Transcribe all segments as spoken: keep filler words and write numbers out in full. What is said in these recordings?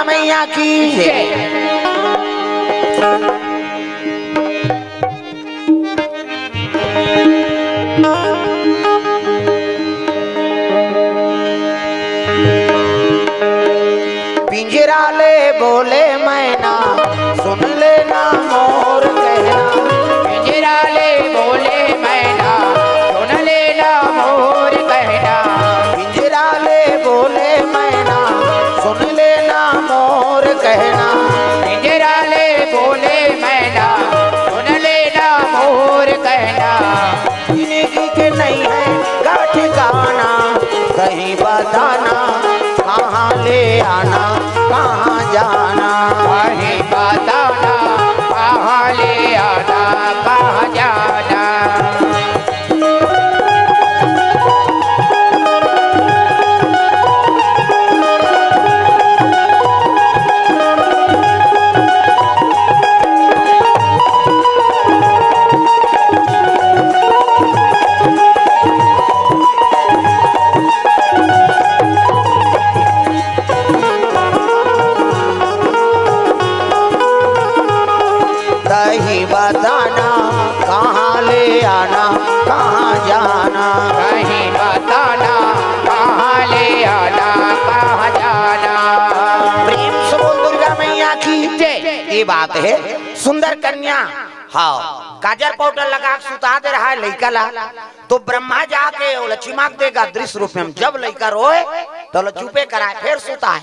मैया की जय। पिंजरा ले बोले मैना, सुन लेना मोर कहना। पिंजरा ले बोले मैना, सुन लेना मोर कहना। पिंजरा ले बोले मैना, सुन लेना मोर कहना। पिंजरा ले बोले मैना, सुन लेना मोर कहना। जिंदगी के नहीं है का ठिकाना, कहीं बताना कहाँ ले आना, कहाँ जाना। कहीं बताना कहाँ ले आना, कहाँ जाना। कहीं बताना कहाँ ले आना, कहाँ जाना। कहीं बताना कहाँ ले आना, कहाँ जाना। प्रेम से बोल दुर्गा मैया की जय। ये बात है, सुंदर कन्या। हाँ, काजर पाउडर लगा के सुता दे रहा है लइका ला, तो ब्रह्मा जाके ओला चिमाक देगा दृश्य रूप में। जब लइका रोए तो ओला चुपे कराए, फिर सुता है,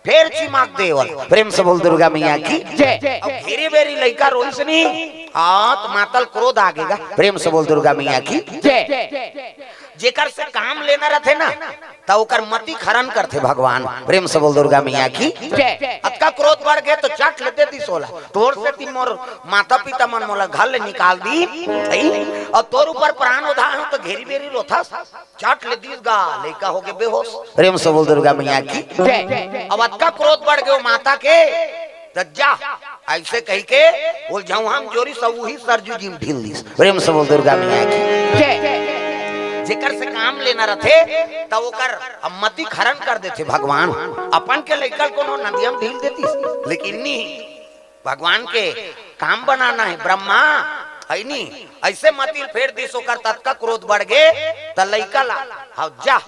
फिर चिमाक दे ओला। प्रेम से बोल दुर्गा मैया की जय। अब घेरी बेरी लइका रोइस नहीं, हाँ, तो मातल क्रोध आगेगा। प्रेम से बोल दुर्गा मैया की जय। जेकर से काम लेना रहथे ना, त ओकर मति खरन करथे भगवान। प्रेम से बोल दुर्गा मैया की जय। अतका क्रोध बढ़ गे तो चट ले दे दिस ओला, तोर सेती मोर माता पिता मन मोला घर ले निकाल दी, अउ तोर ऊपर प्राण उधार हो तो घेरी बेरी रोथस, चट ले दिस गा, लइका हो गे बेहोश। प्रेम से बोल दुर्गा मैया की जय। अब अतका क्रोध बढ़ गे ओ माता के, त जा, अइसे कहिके ओला झउहा म जोरिस अउ उही सरजू जी म ढील दिस। प्रेम से बोल दुर्गा मैया की जय। जेकर से काम लेना रथे, त ओकर मति खरन कर देथे भगवान। अपन के लइका ल कोनो नदिया म ढील देतिस, लेकिन नी, भगवान के काम बनाना हे, ब्रह्मा, हइ नी, अइसे मति ल फेर दिस ओकर, ततका क्रोध बढ़ गे, त लइका ला, हव जा,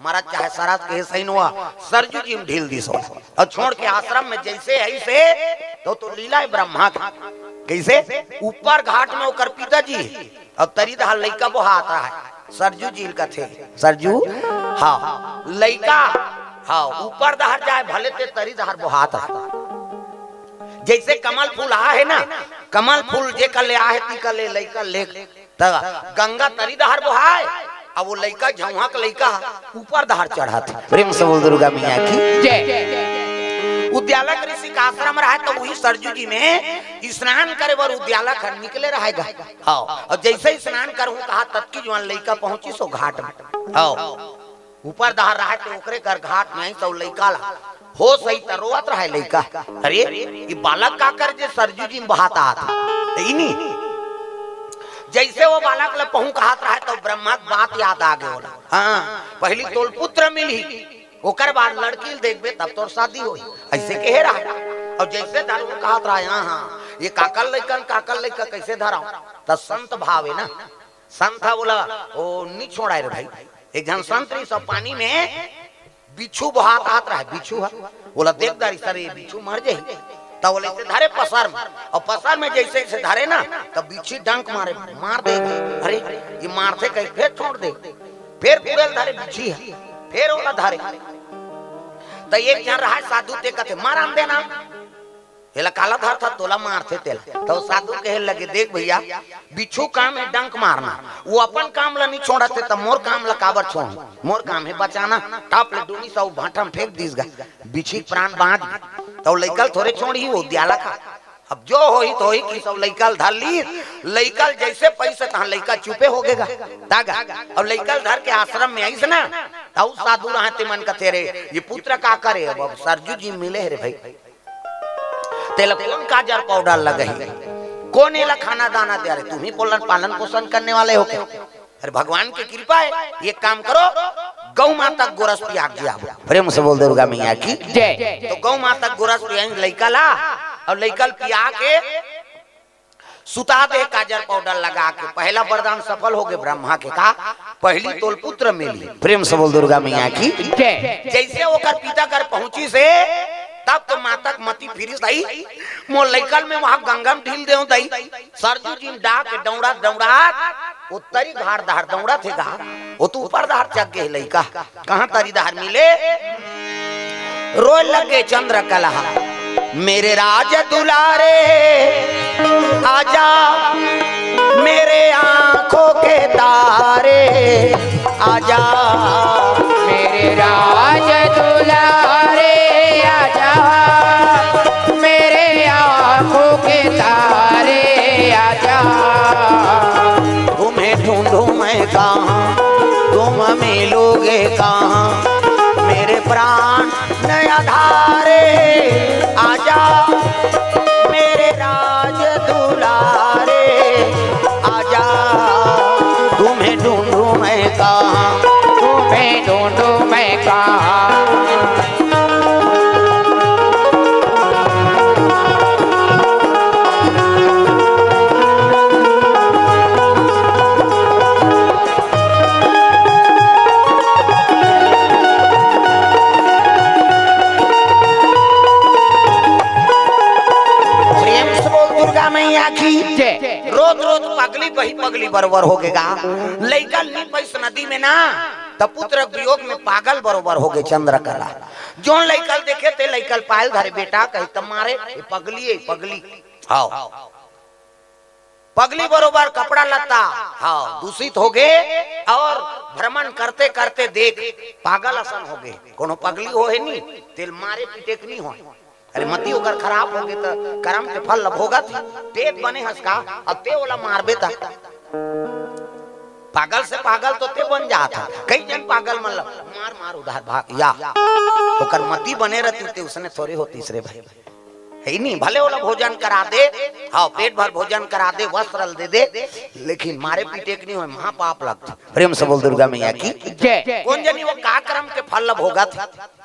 मरत चाहे सरत के सही नोहा, सरजू जी म ढील दिस ओला। अउ छोड़ के आश्रम में जइसे अइसे, त तो लीला हे ब्रह्मा के। कइसे? ऊपर घाट में ओकर पिताजी, अउ तरी डहर लइका बोहात रहय। सरजू जी ल कथे, सरजू, हाँ, लइका, हाँ, ऊपर डहर जाय, भले ते तरी डहर बोहात रहय। जइसे कमल फूल आहे ना, कमल फूल जेकर ले आहे, तिकर ले लइका ले त गंगा तरी डहर बोहाय, अब ओ लइका, झउहा के लइका ऊपर डहर चढ़त हे। प्रेम से बोल दुर्गा मैया की जय। उद्यालक ऋषि के आश्रम रहय, त उही सरजू जी में स्नान करे बर उद्यालक ह निकले रहय गा। हव, अउ जइसे स्नान करहूं कहा, ततकी जुवार लइका पहुंचिस ओ घाट में। हव, ऊपर डहर रहय त ओकरे कर घाट में आइस अउ लइका ला होस अइस त रोवत रहय लइका, "अरे, ये बालक काकर जे सरजू जी म बहात आत हे?" त इनी जइसे ओ बालक ला पहुं कहत रहय त ब्रह्मा के बात याद आ गे ओला। हाँ, पहिली तोल पुत्र मिलही, ओकर बाद लड़की ल देखबे तब तोर शादी होही, अइसे कहे रहय। अउ जइसे धरहूं कहत रहय, "हाँ, हाँ, ये काकर लइका, काकर लइका कइसे धरंव?" त संत भाव हे ना, संत ह ओला ओ नी छोड़य रे भाई। एक झन संत रिहिस पानी में बिच्छू बोहात आत रहय, बिच्छू ह ओला देख डारिस, "अरे, ये बिच्छू मर जाही।" त ओला अइसे धरे पसर में, अउ पसर में जइसे अइसे धरे ना, त बिच्छू डंक मारे, मार दे, "अरे, ये मारथे," कहि फेर छोड़ दे, फेर कुरेल धरे बिच्छू ह, फेर ओला धरे। त एक झन रहय साधु, ते कथे, "मरन दे ना।" एला काला धरथा, तोला मारथे तेला। त ओ साधु कहे लगे, "देख भइया, बिच्छू काम हे डंक मारना, ओ अपन काम ल नी छोड़त हे, त मोर काम ल काबर छोड़हूं? मोर काम हे बचाना।" टाप ले डूमिस अउ भांठा म फेंक दिस गा, बिच्छू के प्राण बांच गे। त ओ लइका ल थोरे छोड़ही ओ उद्यालक ह। अब जो होही त होही, कहिस अउ लइका ल धर लिस, लइका ल जइसे पइस तहां लइका चुपे हो गे गा, त गा। अउ लइका ल धर के आश्रम में आइस ना, त ओ साधु रहय ते मन कथे, "रे, ये पुत्र काकर हे?" अब, अब सरजू जी मिले हे रे भाई। तेला कोन काजर पाउडर लगही, कोन एला खाना दाना दे? अरे, तुम ही पोलन पालन पोषण करने वाले हो क्या? अरे, भगवान की कृपा है। एक काम करो, गौ माता के गोरस पिया के जियाबो। प्रेम से बोल दुर्गा मैया की। जय। तो गौ माता के गोरस पिया लइका ला, अउ लइका ल पिया के सुता दे काजर पाउडर लगा के। पहला वरदान सफल होगे ब्रह्मा के। का? पहली तोल पुत्र मिली। प्रेम से बोल दुर्गा मैया की। जय। जइसे ओकर पिता घर पहुंचिस हे, तब तो माता के मति फिरिस, "दाई, मोर लइका ल मैं वहां गंगा म ढील देंव दाई।" सरजू जी म डाह के डौड़त डौड़त ओ तरी घाट डहर दौड़त हे गा, ओ तो ऊपर डहर चघ गे हे लइका। कहाँ तरी डहर मिले? रोए लगे चंद्रकला, "मेरे राज दुलारे, आजा मेरे आंखों के तारे, आजा।" मेरे राज दुलारे, आजा मेरे आंखों के तारे, आजा। तुम्हें ढूंढूं मैं कहाँ, तुम मिलोगे कहाँ, मेरे प्राण नया धारे, आजा मेरे राज दुलारे, आजा। तुम्हें ढूंढूं मैं कहाँ, तुम्हें ढूंढूं मैं कहाँ। प्रेम से बोल दुर्गा मैया की। जय। रोज रोज पगली बही पगली बरोबर होगे गा। लइका ल नी पइस नदी में ना, त पुत्र वियोग में पागल बरोबर होगे चंद्रकला। जोन लइका ल देखे ते लइका ल पायल धरे बेटा कहे त मारे, "ए पगली, ए पगली।" हाँ। पगली बरोबर कपड़ा लत्ता, हाँ, दूषित होगे। अउ भ्रमण करते करते देख, पागल असन होगे। कोनो पगली होहे नी, तेल मारे पीटे के नी होय। अरे मति ओकर खराब होगे त करम के फल ल भोगत हे। ते बने हस का, अब ते ओला मारबे त पागल से पागल तो ते बन जात हे। कई जन पागल मन ल मार मार उधार भाग या, ओकर मति बने रहती ते उसने थोड़े होतिस रे भाई। हे नी, भले ओला भोजन करा दे, हाँ, पेट भर भोजन करा दे, वस्त्र ल दे दे, लेकिन मारे पीटे के नी होय, महापाप लगथे। प्रेम से बोल दुर्गा मैया की। जय। कोन जनी ओ का करम के फल ल भोगत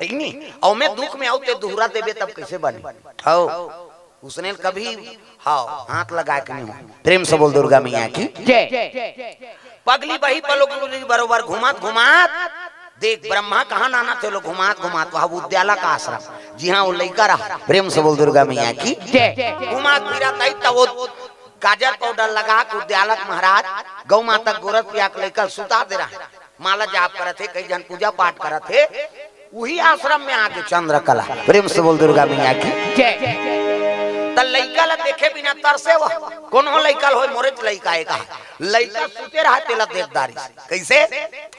हे, हे नी? अउ मैं दुख में आऊ ते दुहरा देबे तब कइसे बने? हव, उसने कभी, हव, हाथ लगाय के नी होय। प्रेम से बोल दुर्गा मैया की। जय। पगली बही पलो गुरुजी बरोबर घुमात घुमात देख ब्रह्मा कहाँ नाना थे लोग घुमात घुमात वहाँ उद्यालक आश्रम जिहाँ वो लइका रहा। प्रेम से बोल दुर्गा मैया की। जय। घुमात फिरत आई तब वो काजर पाउडर लगा के उद्यालक महाराज गौ माता गोरस पिया के लइका ल सुता दे रहा। माला जाप करत हे, कई झन पूजा पाठ करत हे। उही आश्रम में आगे चंद्रकला। प्रेम से बोल दुर्गा मैया की। जय। त लइका ल देखे बिना तरसे वह। कोनो लइका ल होय, मोरेच लइका हे कहा। लइका सुते रहा, तेला देख डारिस। कइसे?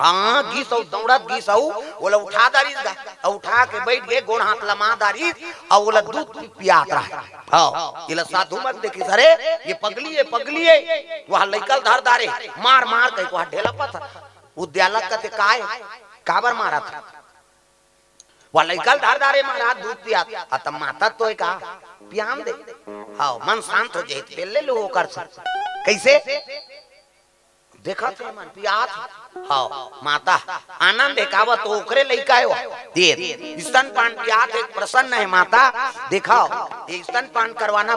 हाँ, गिस अउ दौड़त गिस अउ ओला उठा डारिस गा। अउ उठा के बइठ गे, गोड़ हाथ लमा डारिस, अउ ओला दूध पि-, पियात रहा। हाँ, एला साधु मन देखिस, "अरे, ये पगली हे, पगली हे।" वहाँ लइका ल धर डारे, मार, मार कहिके वहाँ ढेला पत्थर। उद्यालक कथे, "काय? काबर मारत?" वह लइका ल धर डारे महाराज दूध पियात। आ, त माता तो हे का, पियान दे। हाँ, मन शांत हो जाही, त ले लो ओकर से। कइसे? देखत हे मन, पियात हे। हाँ, माता, आनंद हे, काबर त ओकरे लइका हे वो। ये, स्तनपान पियात हे, प्रसन्न हे माता। देखव, ये स्तनपान करवाना,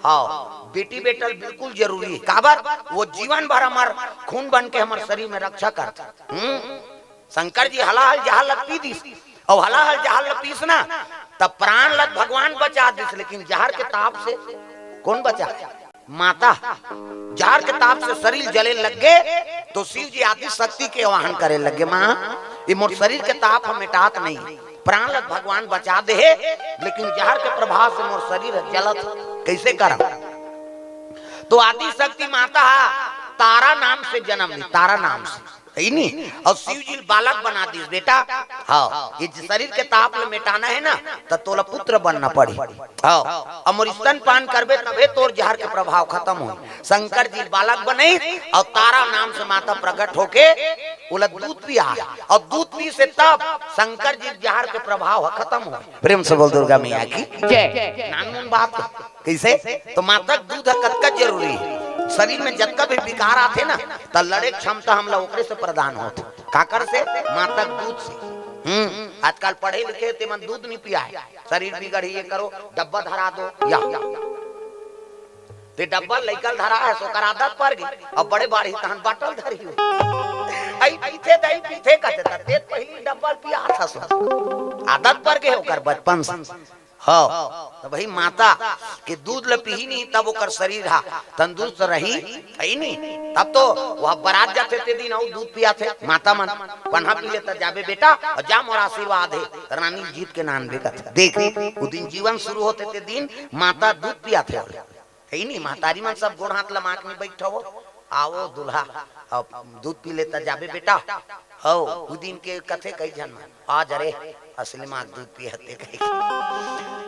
हाँ, बेटी बेटा ल बिल्कुल जरूरी हे। काबर? वो जीवन भर हमर खून बन के हमर शरीर में रक्षा करथे। हम्म? शंकर जी हलाहल जहर ल पी दिस, अउ हलाहल जहर ल पीस ना, त प्राण ल भगवान बचा दिस, लेकिन जहर के ताप से कोन बचा? माता। जहर के ताप से शरीर जले लग गे, तो शिव जी आदि शक्ति के आवाहन करे लग गे, "माँ, ये मोर शरीर के ताप ह मेटात नहीं, प्राण ल भगवान बचा दे हे, लेकिन जहर के प्रभाव से मोर शरीर ह जलत हे, कइसे करम?" तो आदि शक्ति माता ह तारा नाम से जन्म ली, तारा नाम से। हे नी? अउ शिव जी ल बालक बना दिस, "बेटा, हाँ, ये शरीर के ताप ल मेटाना हे ना, त तोला पुत्र बनना पड़ही। हाँ, अउ मोर स्तनपान करबे तभे तोर जहर के प्रभाव खतम होही।" शंकर जी ल बालक बनइस अउ तारा नाम से माता प्रकट होके ओला दूध पिया, अउ दूध पीस हे तब शंकर जी जहर के प्रभाव ह खतम होही। प्रेम से बोल दुर्गा मैया की। जय। नानमुन बात हे। कइसे? त माता के दूध ह कतका जरूरी हे। शरीर में जतका भी विकार आथे ना, त लड़े के क्षमता हमला ओकरे से प्रदान होथे। काकर से? माता के दूध से। हम्म, आजकल पढ़े लिखे ते मन दूध नहीं पियाए, शरीर बिगड़ही, ये करो, डब्बा धरा दो, या। ते डब्बा लइका ल धरा हे, सो ओकर आदत पर गे। अब बड़े बाढ़ही तहन बाटल धरही हो। अई पीथे, दई पीथे कहते त, ते पहिली डब्बा ल पियात हस। आदत पर गे ओकर बचपन से। हव, त भाई माता के दूध ल पीही नहीं, तब ओकर शरीर हा तंदुरुस्त रही, है नहीं? तब तो वह बरात जाथे ते दिन अउ दूध पियाथे माता मन। पनहा पी ले त जाबे बेटा, अउ जा मोर आशीर्वाद हे, रानी जीत के नान बेकत। देख, वो दिन जीवन शुरू होथे ते दिन माता दूध पियाथे। कही नहीं, महतारी मन सब गोड़ हाथ लमा के नहीं बैठो हो। आवो दूल्हा, अब दूध पी लेता जाबे बेटा। हव, उ दिन के कथे कई झन मन, "आज अरे, असली माँ के दूध पिए हते," कही।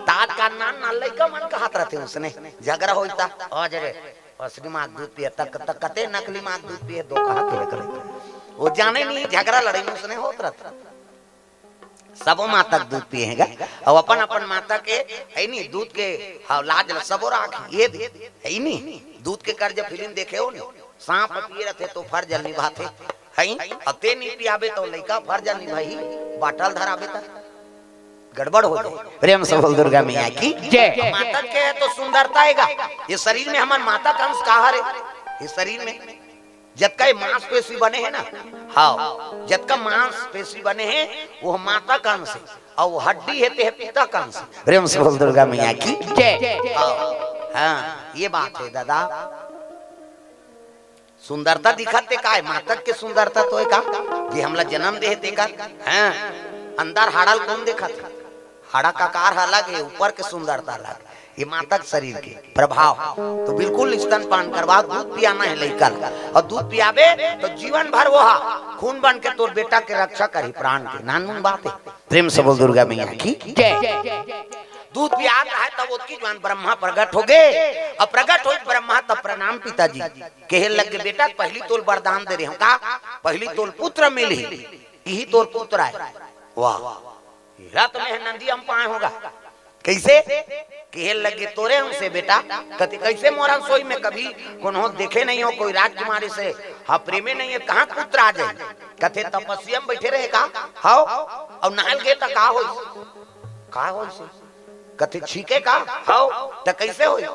तात का नान नान लइका मन कहत रहते उसने, झगड़ा होता, "आज अरे, असली माँ के दूध पिए, तक, तक कते नकली माँ के दूध पिए, दो कहा के करे।" वो जाने नहीं, झगड़ा लड़ाई उसने होत रहता। सबो माता के दूध पिए हे गा, अउ अपन अपन माता के, है नी, दूध के, हाँ, लाज ल सबो राख, ये दे, है नी, दूध के कर्ज फिल्म देखे हो नी, सांप पिए रहते तो फर्ज ल निभाथे, है, अउ ते नी पियाबे तो लइका फर्ज ल निभाही, बाटल धराबे त गड़बड़ हो जाए। प्रेम से बोल दुर्गा मैया की जय। माता के है तो सुंदरता आएगा। ये शरीर में हमर माता का अंश कहा रे? ये शरीर में जतका ये मांसपेशी बने हे ना, हाँ, जतका मांसपेशी बने हे, वो माता का अंश हे, अउ वो हड्डी हे, ते हे पिता का अंश हे। प्रेम से बोल दुर्गा मैया की जय। हाँ, हाँ, ये बात हे दादा। सुंदरता दिखत ते का हे? माता के सुंदरता तो हे का, जे हमला जन्म दे हे ते का? हाँ, अंदर हाड़ा ल कोन देखत हे? हाड़ा का आकार ह अलग हे, ऊपर के सुंदरता अलग। ये माता के शरीर के प्रभाव। तो बिल्कुल स्तनपान करवा, दूध पियाना हे लइका ल। अउ दूध पियाबे तो जीवन भर वो हा खून बन के तोर बेटा के रक्षा करही, प्राण के। नानमुन बात हे। प्रेम से बोल दुर्गा मैया की जय। दूध पियात रहे तब ओतकी जुवान ब्रह्मा प्रगट हो गे। अउ प्रगट होई ब्रह्मा तब प्रणाम पिताजी। कहे लग गे, "बेटा, पहिली तोल वरदान दे रहे हंव का, पहिली तोल पुत्र मिलही, इही तोर पुत्र आय।" वाह। रत में नंदी अम्म पाए होगा। कइसे? कहे लगे तोरे अंश हे बेटा। कथे, "कइसे मोर अंश होही, मैं कभी कोनो देखे नहीं हंव, कोई राजकुमारी से, हाँ, प्रेमे नहीं हे, कहाँ पुत्र आ जाही?" कथे, "तपस्या में बैठे रहे का?" हव। अउ नहाय ल गे त का होइस? का होइस? कथे, "छींके का?" हव। त कइसे होही?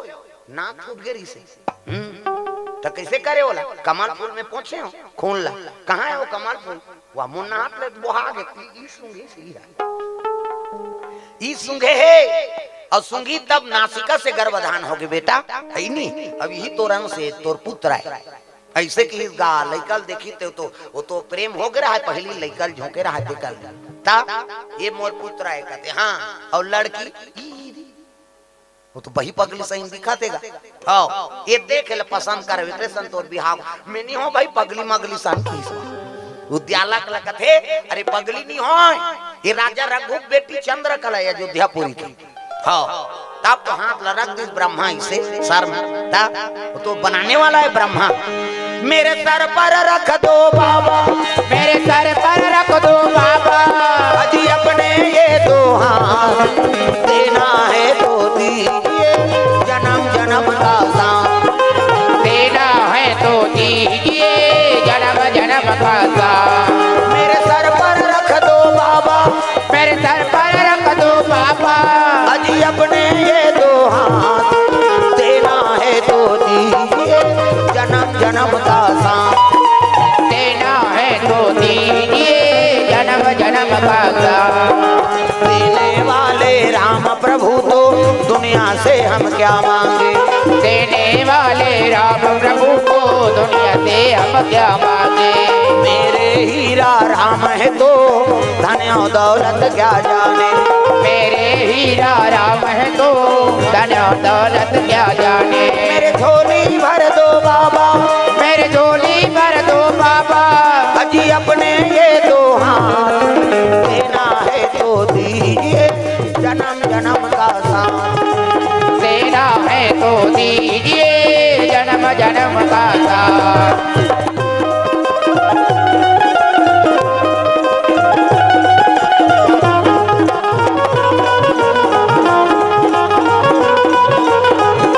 नाक फूट गे रहिसे। हम्म। त कइसे करे ओला? कमल फूल में पोंछे हंव खून ला। कहाँ हे वो कमल फूल? वाह, मुन्ना हाथ ले बोहा गे, ई, ई सूंघे से ई हे। ई सूंघे हे, अउ सूंघी तब नासिका से गर्भधान हो गे बेटा, है नी? अब इही तोर अंश हे, तोर पुत्र आय। अइसे कहिस गा, लइका ल देखिस ते तो, वो तो प्रेम हो गे रहा हे, पहिली लइका ल झोंके रहा हे, देखा ल। त ये मोर पुत्र आय कथे, हाँ, अउ लड़की, ई, ई, वो तो बही पगली सही दिखत हे गा। हव, ये देखे ल पसंद करे, एकरे सन तोर बिहाव। मैं नी हों भाई पगली मगली सन की। वो द्यालक ल कथे, "अरे पगली नी हों, ये राजा रघु के बेटी चंद्रकला अयोध्यापुरी के।" हव, तब तो हाथ ल रख दिस ब्रह्मा इसे सर में। तब वो तो बनाने वाला हे ब्रह्मा। मेरे सर पर रख दो बाबा। मेरे सर पर रख दो बाबा। अजी अपने ये दो हाथ, देना है तो दीजिए, जन्म जन्म का साथ। देना है तो दीजिए, जन्म जन्म का साथ। मेरे सर पर रख दो बाबा। मेरे सर पर रख दो बाबा। अजी अपने ये दो हाथ, देना है तो दीजिए, जन्म जन्म का साथ। देना है तो दीजिए, जन्म जन्म का साथ। देने वाले राम प्रभु तो दुनिया से हम क्या मांगे। देने वाले राम प्रभु को दुनिया से हम क्या मांगे। मेरे हीरा राम है तो धन और दौलत क्या जाने। मेरे हीरा राम है तो धन और दौलत क्या जाने। मेरे झोली भर दो बाबा। मेरे झोली भर दो बाबा। अजी अपने ये दो हाथ, देना है तो दीजिए, जन्म जन्म का साथ। देना है तो दीजिए, जन्म जन्म का साथ।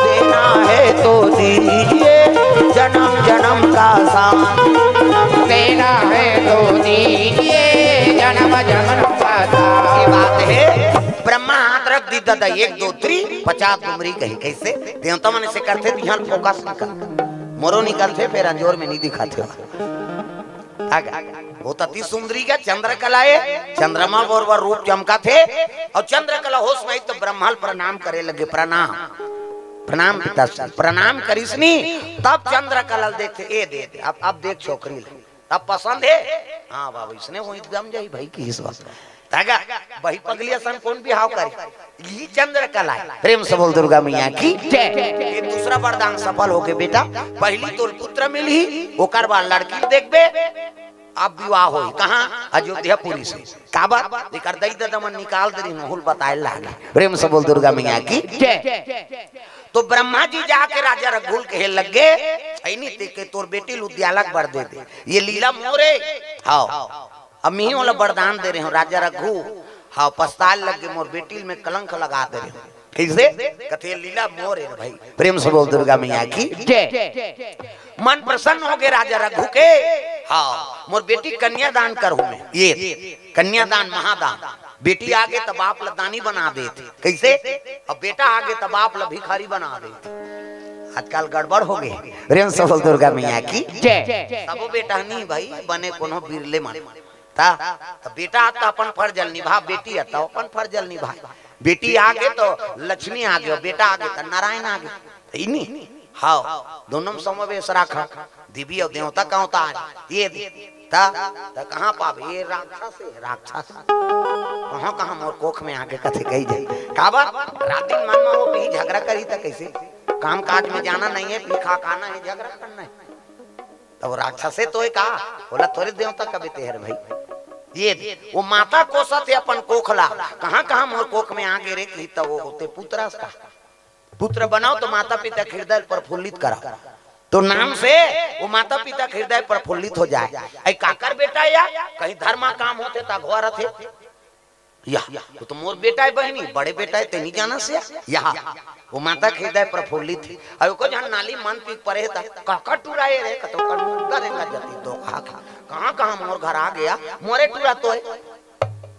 देना है तो दीजिए, जन्म जन्म का साथ। देना है तो दीजिए, ए, ब्रह्मा हाथ रख दी दादा, एक दो थ्री, पचास डुमरी कही। कैसे? देवता मन से करथे, ध्यान फोकस निकल, मोरो निकलथे, फेर अंजोर में नहीं दिखाथे। आगा, वो तती सुंदरी का चंद्रकला है, चंद्रमा बरोबर रूप चमकाथे, और चंद्रकला होश नहीं तो ब्रह्मा ल प्रणाम करे लगे, प्रणाम, प्रणाम पिताश्री, प्रणाम करिसनी। तब चंद्रकला ल देखथे, ए दे दे, अब, अब देख छोकरी ले, तब पसंद है। हाँ बाबू, इसने वो एकदम जाई भाई की इस बात। तगा, वही पगली असन कौन बिहाव करे? ये चंद्रकला है। प्रेम से बोल दुर्गा मैया की जय। ये दूसरा वरदान सफल हो गए बेटा। पहली तोल पुत्र मिलही, ओकर बाद लड़की देखबे, अब विवाह होई। कहाँ? अयोध्यापुरी से। काबर? एकर दई ददा मन निकाल दे रही, नहुल बताए लागे। प्रेम से बोल दुर्गा मैया की जय। तो ब्रह्मा जी जाके राजा रघु ल कहे लगे, "ऐनी ते के तोर बेटी ल उद्यालक बर दे दे, ये लीला मोरे।" हाँ, अब मिही ओला वरदान दे रहे हो राजा रघु। हाँ, पछताए लग गए, मोर बेटी में कलंक लगा दे रहे हो। कैसे? कथे लीला मोर है भाई। प्रेम से बोल दुर्गा मैया की जय। मन प्रसन्न हो गए राजा रघु के। हाँ, मोर बेटी कन्यादान करहूं मैं। ये कन्यादान महादान। बेटी आगे त बाप ल दानी बना देत। कैसे? अब बेटा आगे त बाप ल भिखारी बना देत। आजकल गड़बड़ हो गए। प्रेम से बोल दुर्गा मैया की जय। सबो बेटा नहीं भाई, बने कोनो बिरले मन। ता, त बेटा त अपन फर्ज ल निभा, बेटी त अपन फर्ज ल निभा। बेटी आगे तो लक्ष्मी आगे, और बेटा आगे तो नारायण आगे। ई नी? हाँ, दोनों में समावेश रखा। देवी और देवता का होता है? ये दे। ता, ता कहाँ पावे? ये राक्षस है, राक्षस। कहाँ, कहाँ मोर कोख में आके कथे कही जाए? काबर? रात दिन मन में वो पी झगड़ा करी त कैसे? काम काज में जाना नहीं है, पी खा खाना है, झगड़ा करना है। तब राक्षसे तो है का? बोला, "तोरे देवता कबे तेहर भाई।" ये दे, वो माता कोसत है अपन कोखला, कहाँ, कहाँ मोर कोख में आगे रे की, तब वो होते पुत्र का। पुत्र बनाओ तो माता पिता के हृदय प्रफुल्लित कराओ। तो नाम से वो माता पिता के हृदय प्रफुल्लित हो जाए। ऐ काकर बेटा या? कहीं धर्मा काम होते त अघवा रथे। या, वो तो मोर बेटा है बहिनी, बड़े बेटा है, ते नहीं जाना से? या, वो माता के हृदय प्रफुल्लित है। और को जहाँ नाली मन पी परे था, काका टुराए रे, कतो कर मुद्दा रे का जती दो कहा। कहाँ, कहाँ मोर घर आ गया, मोरे टुरा तो है।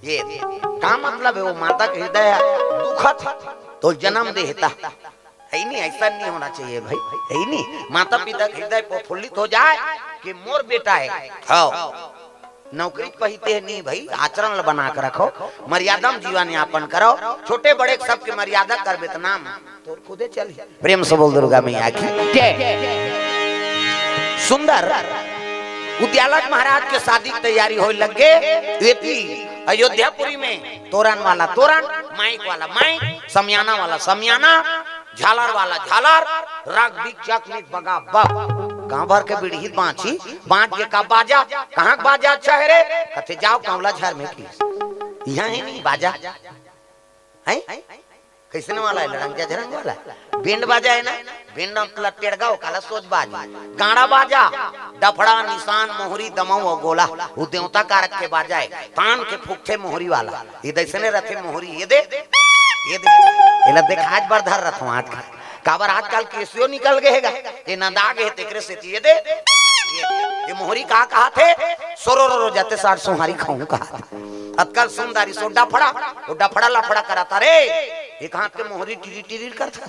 ये, का मतलब है, वो माता के हृदय दुखत है, तो जन्म देता। है ही नहीं, ऐसा नहीं होना चाहिए भाई, है ही नहीं। माता पिता के हृदय प्रफुल्लित हो जाए कि मोर बेटा है। हाँ, नौकरी पहिते नहीं भाई, आचरण ल बना के रखो, मर्यादा में जीवन यापन करो, छोटे बड़े सबके मर्यादा करबे त नाम तोर खुदे चली। प्रेम से बोल दुर्गा मैया की जय। सुंदर उद्यालक महाराज के शादी की तैयारी होए लग गए। एती अयोध्यापुरी में तोरण वाला तोरण, माइक वाला माइक, समियाना वाला समियाना, झालर वाला झालर, रग बिग चक मिग बगा बग। गांव भर के बिड़हित बांची, बांच के का बाजा, कहाँ के बाजा अच्छा है रे? कथे जाओ कांवला झार में की। यहाँ ही नहीं बाजा। हैं? कैसने वाला है? लड़ंग जझरंग वाला? बेंड बाजा है ना? बेंड मतलब टेड़गा, ओकाला सोज बाज। गाड़ा बाजा, डफड़ा, निशान, मोहरी, दमऊ और गोला, वो देवता कारक के बाजा है। तान के फूकथे मोहरी वाला। ये दैसने रथे मोहरी, ये दे, ये दे। एला देख, आज बर धर रथों आज का। काबर आजकल केसियो निकल गए हेगा। ये नंदा गए हे, तेकरे सेती ये दे। ये, ये मोहरी का कहा थे? सोरो रो रो जाते साठ सोहारी खाऊं कहा थे। अतकल सुंदरी सो डफड़ा, वो डफड़ा लफड़ा करा था रे। एक हाथ के मोहरी टिरी टिरी करता।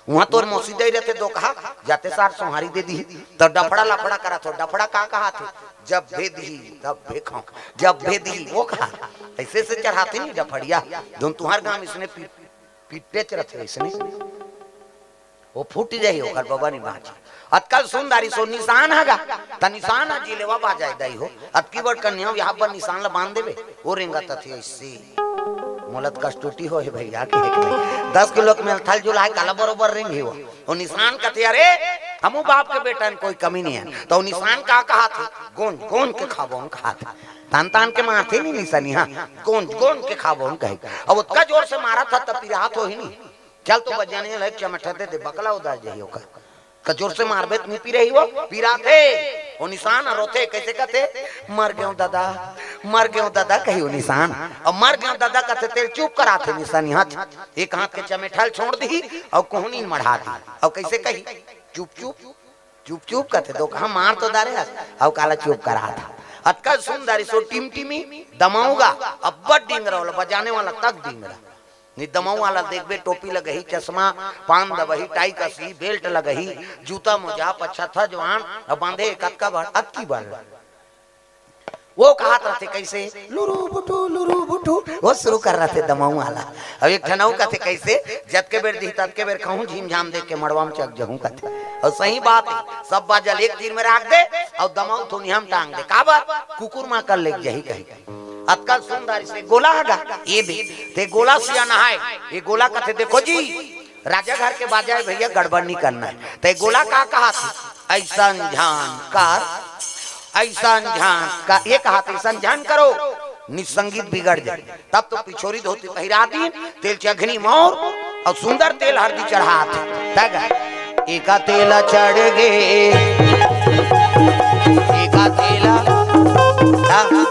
वहां तोर मौसी दई रहते दो कहा, जाते सार सोहारी दे दी, तो डफड़ा लफड़ा करा थो, डफड़ा का कहा थे? जब भे दी, तब भे खाऊं, जब भे दी, वो कहा। ऐसे से चढ़ाते नहीं डफड़िया, जोन तुहार गांव इसने पी-, पिट्टे च रथे इसने। वो फूट जाही, ओकर बबा नहीं बांची। अतकल सुंदरी सो निशान हगा, त निशान ह जिलेवा बाजाय दई हो। अतकी बड़ कन्या, यहाँ पर निशान ला बांध देवे, वो रेंगत थे ऐसे। मोलत कस्तूटी हो हे भैया के एक नहीं। दस किलो के मेल थल जुलाए काला बरोबर रेंग ही वो। वो निशान कथे, "अरे, हमू बाप के बेटा में कोई कमी नहीं है।" तो वो निशान का कहा थे? "गोंज, गोंज के खाबो हम कहा थे।" तान तान के मारथे नहीं निशानी, हाँ, "गोंज, गोंज के खाबो हम" कहे। अब उतका जोर से मारा था तब पिरात हो ही नहीं। चल तो बजाने लग चमठा दे दे, बकला उदास जाही ओकर। त जोर से मारबे त नहीं पिरही वो, पिराथे। वो निशान ह रोथे, कैसे कथे? "मर गयो दादा, मर गयो दादा," कही वो निशान। और "मर गयो दादा" कथे, तेल चुप कराथे निशानी हाथ। एक हाथ के चमेठल छोड़ दी और कोहनी मढ़ा दी। और कैसे कही? "चुप चुप, चुप चुप" कथे, दो कहा मार तो दारे हस, और काला चुप करा था। अतका सुंदर इसो टिमटिमी दमाऊ गा, अब्बड़ डिंगरा वाला, बजाने वाला तक डिंगरा। नि दमाऊ वाला देखबे, टोपी लगही, चश्मा, पान दबही, टाई कसही, बेल्ट लगही, जूता मोजा, पछा थजवान, अउ बांधे कतका बड़, अतकी बड़। वो कहत रथे कइसे, लुरु बुटु, लुरु बुटु, वो शुरू कर रथे दमाऊ वाला। अब एक ठन अउ कथे कइसे, जतके बेर दिही ततके बेर खाहूं, झिमझाम देख के मड़वा में चघ जहूं कथे। अउ सही बात हे, सब बाजा ल एक तीर में राख दे, अउ दमाऊ थोनिहा में टांग दे। काबर? कुकुर मां कर लेके जही कही। अतका सुंदर से गोला हगा, ये दे, ते गोला सियान हे, ये गोला कथे, देखो जी, राजा घर के बाजा हे भइया, गड़बड़ नहीं करना हे। ते गोला का कहत हे? अइसन झन कर, अइसन झन कर, ये कहत हे, अइसन झन करो, नि संगीत बिगड़ जाय। तब तो पिछोरी धोती पहिरा दिन, तेल चघनी मौर अउ सुंदर तेल हरदी चढ़ात हे। तग एका तेला चढ़ गे, एका तेला, हाँ, हाँ।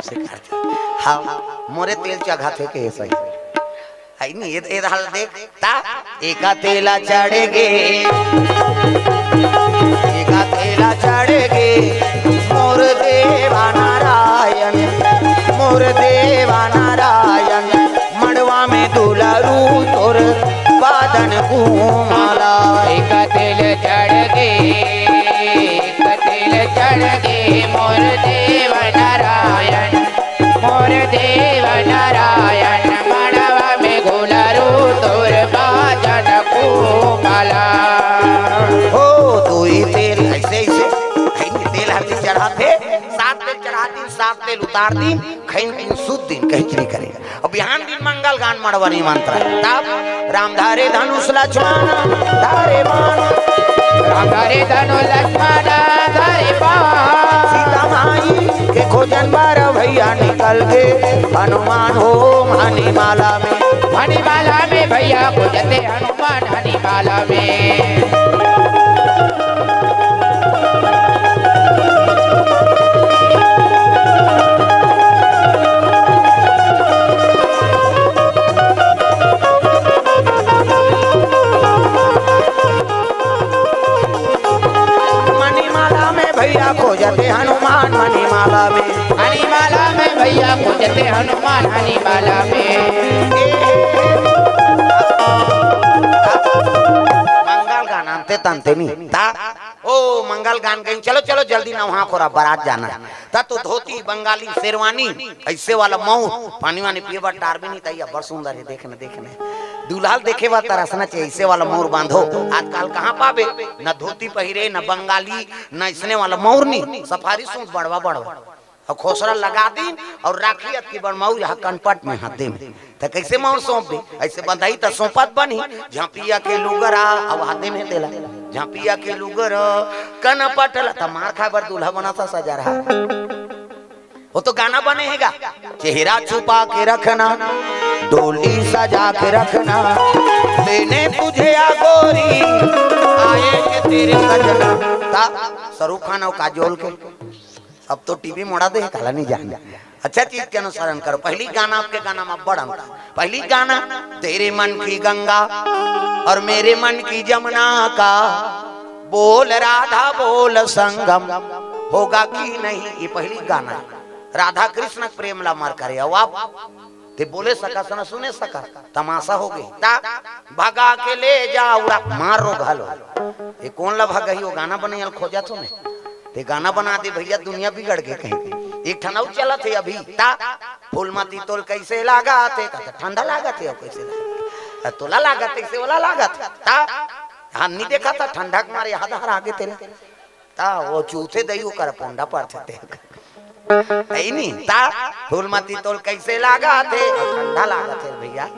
से करथे। हाँ, मोरे तेल चघाथे के सही। आई नहीं, ये, ये हाल देख, ता, एका तेला चढ़ गे, एका तेला चढ़ गे, मोर देवा नारायण, मोर देवा नारायण, मड़वा में दुलारू तोर बादन कुमाला। एका तेल चढ़ गे, एका तेल चढ़ गे, मोर देव नारायण, मोर देव नारायण, मड़वा में दुलारू तोर बादन कुमाला। हो, दुई तेल अइसे, अइसे, अइसे तेल हरदी चढ़ाथे, सात तेल चढ़ा दिन, सात तेल उतार दिन, खइन खइन सुत दिन, कहीं नहीं करे। अब बिहान दिन मंगल गान मड़वा निमंत्रण। तब राम धरे धनुष लक्ष्मण धरे बाण। राम धरे धनुष लक्ष्मण धरे बाण। सीता माई के खोजन बर भइया निकल गे हनुमान हो मणिमाला में। मणिमाला में भइया खोजथे हनुमान मणिमाला में। मणिमाला में भइया खोजथे हनुमान मणिमाला में। मणिमाला में भइया खोजथे हनुमान मणिमाला में। मंगल गान अंते तंते नहीं। ता ओ मंगल गान गइन, चलो, चलो, जल्दी नहा खोरा, बरात जाना हे। त तो धोती, बंगाली, शेरवानी, अइसे वाला मऊर, पानी वानी पिए बर टारबे नहीं, त अब्बड़ सुंदर हे, देख न, देख न। दूल्हा ल देखे बर तरसना चाहिए, अइसे वाला मऊर बांधो। आजकल कहाँ पाबे, न धोती पहिरे, न बंगाली, न अइसने वाला मऊर नहीं, सफारी सूट बड़वा बड़वा। अउ खोसरा लगा दिन अउ राखी अतकी बड़ मऊर यहाँ कनपट में हाथे में। त कइसे मऊर सौंप दे? अइसे बंधाही त सौंपत बनही। झांपिया के लुगरा, अउ हाथे में तेला। झांपिया के लुगरा, कनपट ला, त मार खाए बर दूल्हा बना था सजा रहा। वो तो गाना बने हे गा। चेहरा छुपा के रखना, डोली सजा के रखना, लेने तुझे आ गोरी, आएंगे तेरे सजना। ता शाहरुख खान अउ काजोल के अब तो टीवी मोड़ा दे, काला नहीं जाने। अच्छा चीज के अनुसरण करो। पहली गाना आपके गाना में बड़ अंतर। पहली गाना, तेरे मन की गंगा और मेरे मन की जमुना का बोल राधा बोल संगम होगा कि नहीं, ये पहली गाना हे। राधा कृष्ण के प्रेम ला मर करे। अउ आप ते बोले सकस न सुने सकस, तमाशा हो गई। ता भगा के ले जा उड़ा मार रो घलो। ये कोन ला भगही? वो गाना बनइया ल खोजत हो ने। ते गाना बना दे भइया, दुनिया बिगड़ गे कहीं। एक ठन अउ चलत हे अभी, ता फूलमती तोल कइसे लागत हे? कहत ठंडा लागत हे, अउ कइसे लागत हे? तोला लागत हे, कइसे वाला लागत हे? ता हम नहीं देखा था, ठंडा के मारे याद हर आगे तेला। ता वो चूथे दई ओकर पोंडा परथे ते। अइ नी, ता फूलमती तोल कइसे लागत हे? ठंडा लागत हे भइया।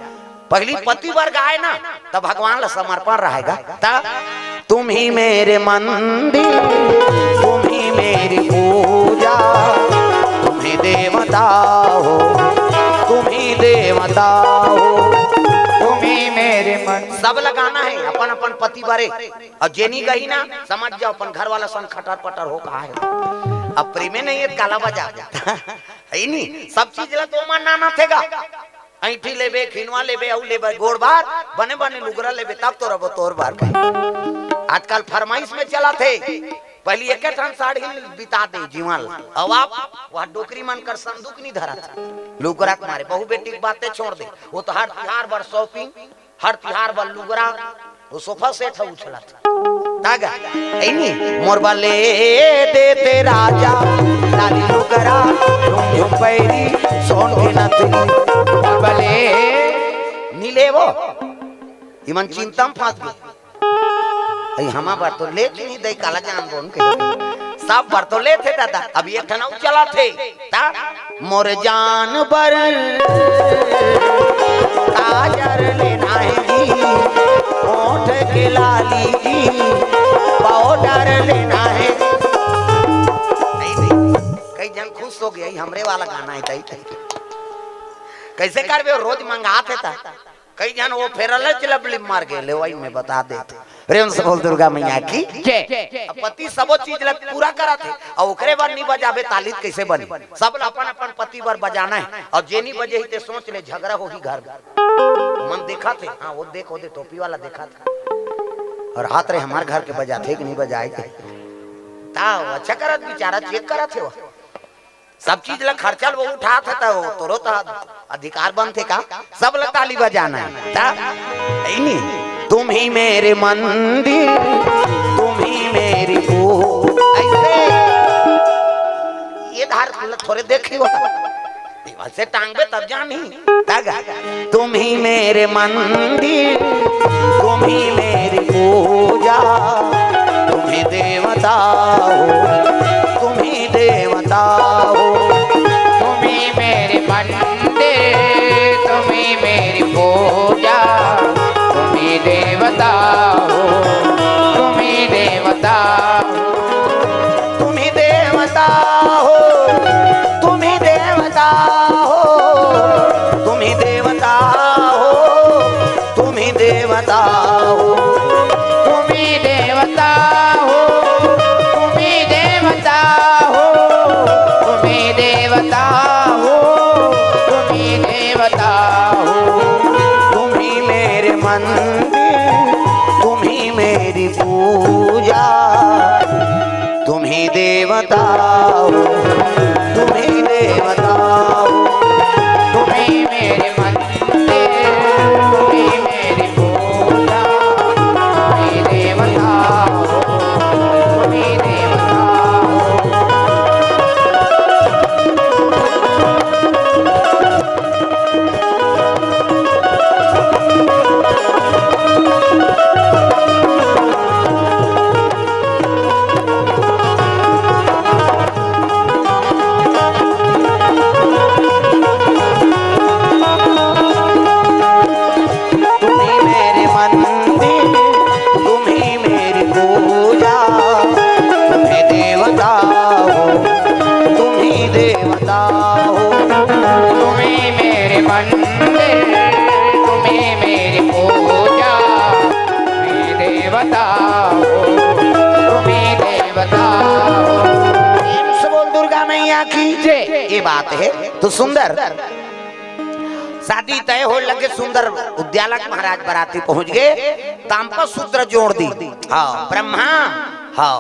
पहली पति वर्ग आए ना, त भगवान ला समर्पण रहेगा। ता तुम ही मेरे मंदिर, तुम ही मेरी पूजा, तुम ही देवता हो, तुम ही देवता हो, तुम ही मेरे मन। सब ला गाना हे अपन अपन पति बरे। अउ जेनी गही ना, समझ जाओ, अपन घर वाला संग खटर पटर हो कहा हे। अब प्रेमे नहीं हे, काला बजा दे। हे नी, सब चीज ला तो मन नाना थेगा। ऐंठी लेबे, खिनवा लेबे, अउ लेबे, गोड़ बार, बने बने लुगरा लेबे, तब तो रबो तोर बार कही। आजकल फरमाइश में चलत हे, पहली एक ठन साड़ी बिता दे जीवन ल। अब आप वह डोकरी मन कर संदूक नहीं धरत। लुगरा के मारे बहू बेटी के बातें छोड़ दे। वो तो हर तिहार बर shopping, हर तिहार बर लुगरा, वो sofa set ह उछलत। तागा, ऐनी, मोर बले देते राजा, लाली लुगरा, झुम झुम पैरी, सोन के नथनी। मोर बले नी लेवो, इमन चिंता में फंस गे। अई हमा बर तो लेत नहीं दई, काला जान बोन के। सब बर तो लेत हे दादा, अब एक ठन अउ चलत हे। ता मोर जान बर काजर लेना हे जी, ओठ के लाली जी, powder लेना हे। नहीं, नहीं, कई झन खुश हो गे, हमरे वाला गाना हे दई। कैसे करबे, रोज मंगात हे ता। कई झन वो Fair and Lovely मार के लेवई में बता देत। प्रेम से बोल दुर्गा मैया की। जय। अब पति सबो चीज ला पूरा करत हे, अउ ओकरे बर नी बजाबे ताली त कैसे बनी? सब ला अपन अपन पति बर बजाना हे, अउ जे नी बजे ही ते सोच ले झगड़ा होही घर में। मन देखत हे, हाँ वो देख, वो दे टोपी वाला देखत हे। अउ हाथ रे हमार घर के बजाथे कि नी बजाए के? ता वो अच्छा करत, बेचारा check करत हे वो। सब चीज ला खर्चा ल वो उठात हे, त वो तोरो त अधिकार बनथे का? सब ला ताली बजाना हे। ता, ऐनी, तुम ही मेरे मंदिर, तुम ही मेरी पूजा। ऐसे ये धार ल थोरे देखी हो। ऐसे टांगबे तब जानी। तागा, तुम ही मेरे मंदिर, तुम ही मेरी पूजा, तुम ही देवता हो, तुम ही देवता हो। तुम ही मेरे मंदिर, तुम ही मेरी पूजा, तुम ही देवता हो, तुम ही देवता हो। तुम ही देवता हो, तुम ही देवता हो, तुम ही देवता हो, तुम ही देवता हो। तुम ही देवता हो, तुम ही देवता हो, तुम ही देवता हो, तुम ही देवता हो। तुम ही मेरे मंदिर, तुम ही मेरी पूजा, तुम ही देवता हो, तुम ही देवता हो। तुम ही मेरे मंदिर, तुम ही मेरी पूजा, तुम ही देवता हो, तुम ही देवता हो। तुम ही मेरे मंदिर, तुम ही मेरी पूजा, तुम ही देवता हो, तुम ही देवता हो। तुम ही मेरे मंदिर, तुम ही मेरी पूजा, तुम ही देवता हो, तुम ही देवता हो। प्रेम से बोल दुर्गा मैया की जय। ये बात हे तो सुंदर। शादी तय होय लगे, सुंदर उद्यालक महाराज बराती पहुंच गे, तांपा सूत्र जोड़ दी। हाँ, ब्रह्मा, हाँ,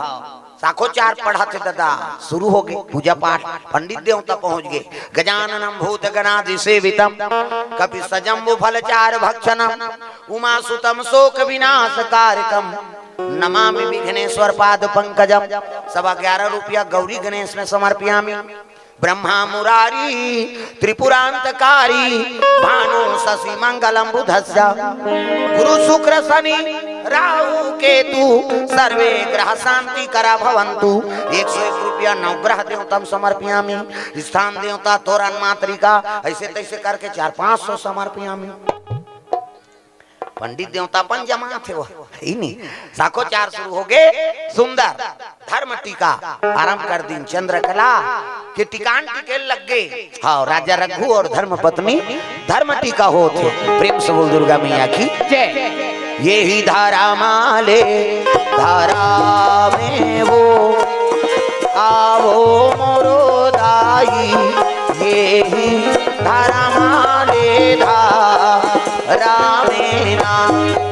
साखोचार पढ़त हे ददा, शुरू हो गे पूजा पाठ। पंडित देवता पहुंच गे। गजाननम भूत गणादि सेवितम, कपि सजम्बु फल चारु भक्षणम, उमा सुतम शोक विनाश कारकम, नमामि विघ्नेश्वर पाद पंकजम। सवा ग्यारह रुपया गौरी गणेश में समर्पयामि। ब्रह्मा मुरारी त्रिपुरांतकारी, भानु शशि मंगलम बुधस्य, गुरु शुक्र शनि राहु केतु, सर्वे ग्रह शांति करा भवंतु। एक सौ एक रुपया नवग्रह देवता समर्पयामि। स्थान देवता तोरण मातृका, ऐसे तैसे करके चार पांच सौ समर्पयामि। पंडित देवता अपन जमात हे वो, हे नी? साखोचार शुरू हो गे, सुंदर धर्म टीका आरंभ कर दिन। चंद्रकला के टीकान टीके लग गे। हाँ, राजा रघु और धर्म पत्नी धर्म टीका होत हे। प्रेम से बोल दुर्गा मैया की जय। ये ही धारा माले धारा में वो, आवो मोरो दाई, ये ही धारा माले धारा में ना।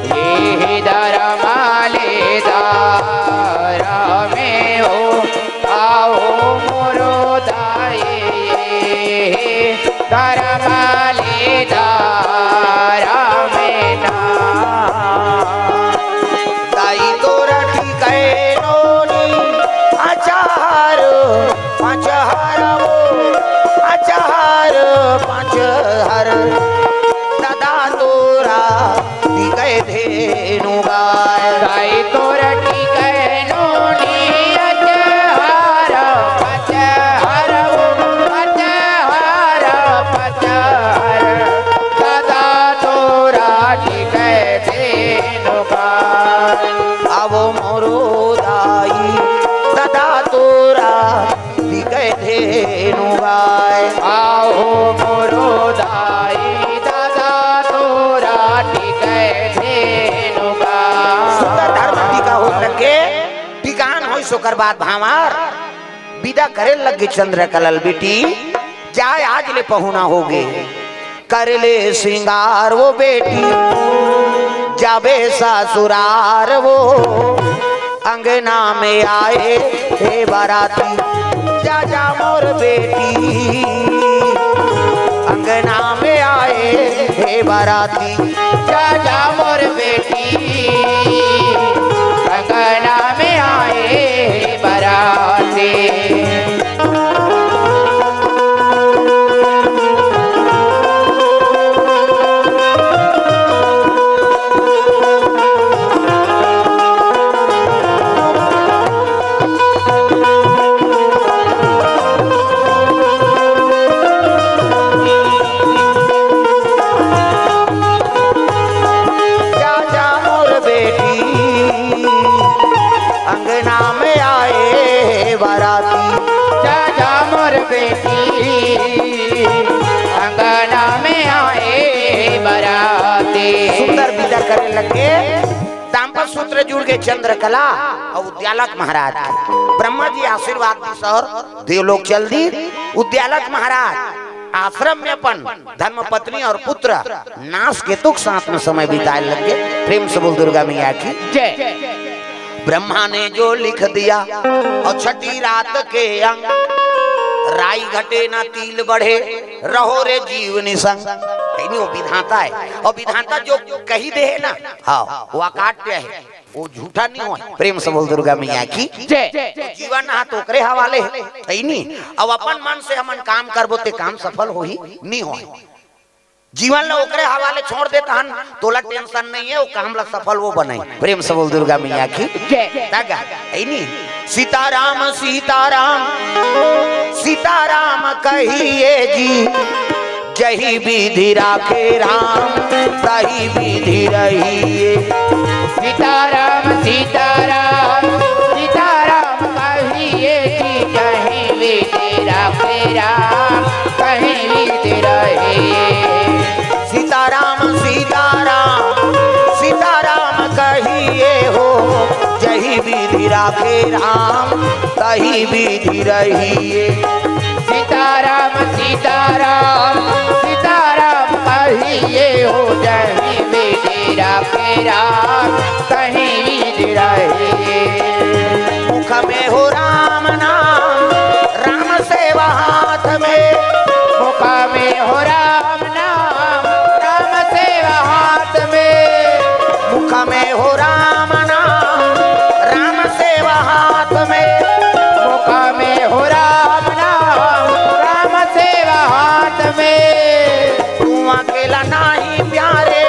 ये ही धारा माले धारा में वो, बाद भांवर बिदा करे लगे चंद्रकला ल, बेटी जाय, आज ले पहुना होगे, कर ले सिंगार वो बेटी, जाबे ससुरार वो, अंगना में आए हे बाराती, जा जा मोर बेटी, अंगना में आए हे बाराती, जा जा मोर बेटी, अंगना में आए हे बाराती। जा जा मोर बेटी, अंगना में आए बाराती। जा जा मोर बेटी, अंगना में आए बाराती। सुंदर बिदा करे लगे। दाम्पत्य सूत्र जुड़ गे चंद्रकला अउ उद्यालक महाराज के। ब्रह्मा जी आशीर्वाद दिस अउ देवलोक चल दिस। उद्यालक महाराज आश्रम में अपन धर्म पत्नी अउ पुत्र नासकेतु के साथ में समय बिताए लगे। प्रेम से बोल दुर्गा मैया की जय। ब्रह्मा ने जो लिख दिया अउ छठी रात के अंग, राई घटे ना तिल बढ़े, रहो रे जीव निसंग। हे नहीं, वो विधाता हे। अउ विधाता जो कहि दे हे ना, हाँ, वो अकाट्य हे, वो झूठा नहीं होय। प्रेम से बोल दुर्गा मैया की जय। तो जीवन हा तो ओकरे हवाले हे, हे नहीं? अउ अपन मन से हमन काम करबो ते काम सफल होही नहीं होय। जीवन ला ओकरे हवाले छोड़ देत हन, तोला tension नहीं हे, वो काम ला सफल वो बनाही। प्रेम से बोल दुर्गा मैया की जय। तगा, हे नहीं? सीताराम सीताराम सीताराम कहिए जी, जही विधि राखे राम तही विधि रहिए। सीताराम सीताराम सीताराम कहिए जी, जही विधि राखे राम तही विधि रहिए। सीताराम सीताराम सीताराम कहिए हो, जही विधि राखे राम तही विधि रहिए। सीताराम सीताराम सीताराम कहिए हो, जही विधि राखे राम तही विधि रहिए। मुख में हो राम नाम राम सेवा हाथ में। मुख में हो राम नाम राम सेवा हाथ में। मुख में हो राम नाम राम सेवा हाथ में। मुख में हो राम नाम राम सेवा हाथ में। तू अकेला नाही प्यारे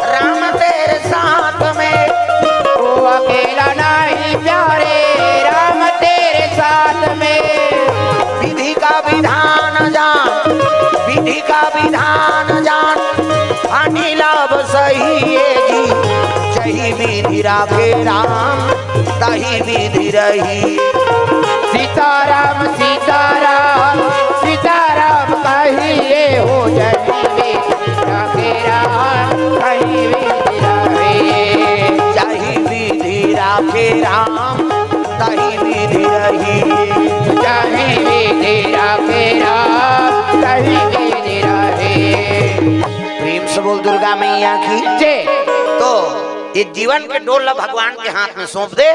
राम तेरे साथ में। तू अकेला नाही प्यारे राम तेरे साथ में। विधि का विधान जान विधि का विधान जान, हानि लाभ सही ये जी। जही विधि राखे राम तही विधि रही। सीताराम सीताराम सीताराम कहिए हो, जही विधि राखे राम तही विधि रही। जही विधि राखे राम तही विधि रही। जही विधि राखे राम तही विधि रही। प्रेम से बोल दुर्गा मैया की जय। तो ये जीवन के डोर ला भगवान के हाथ में सौंप दे,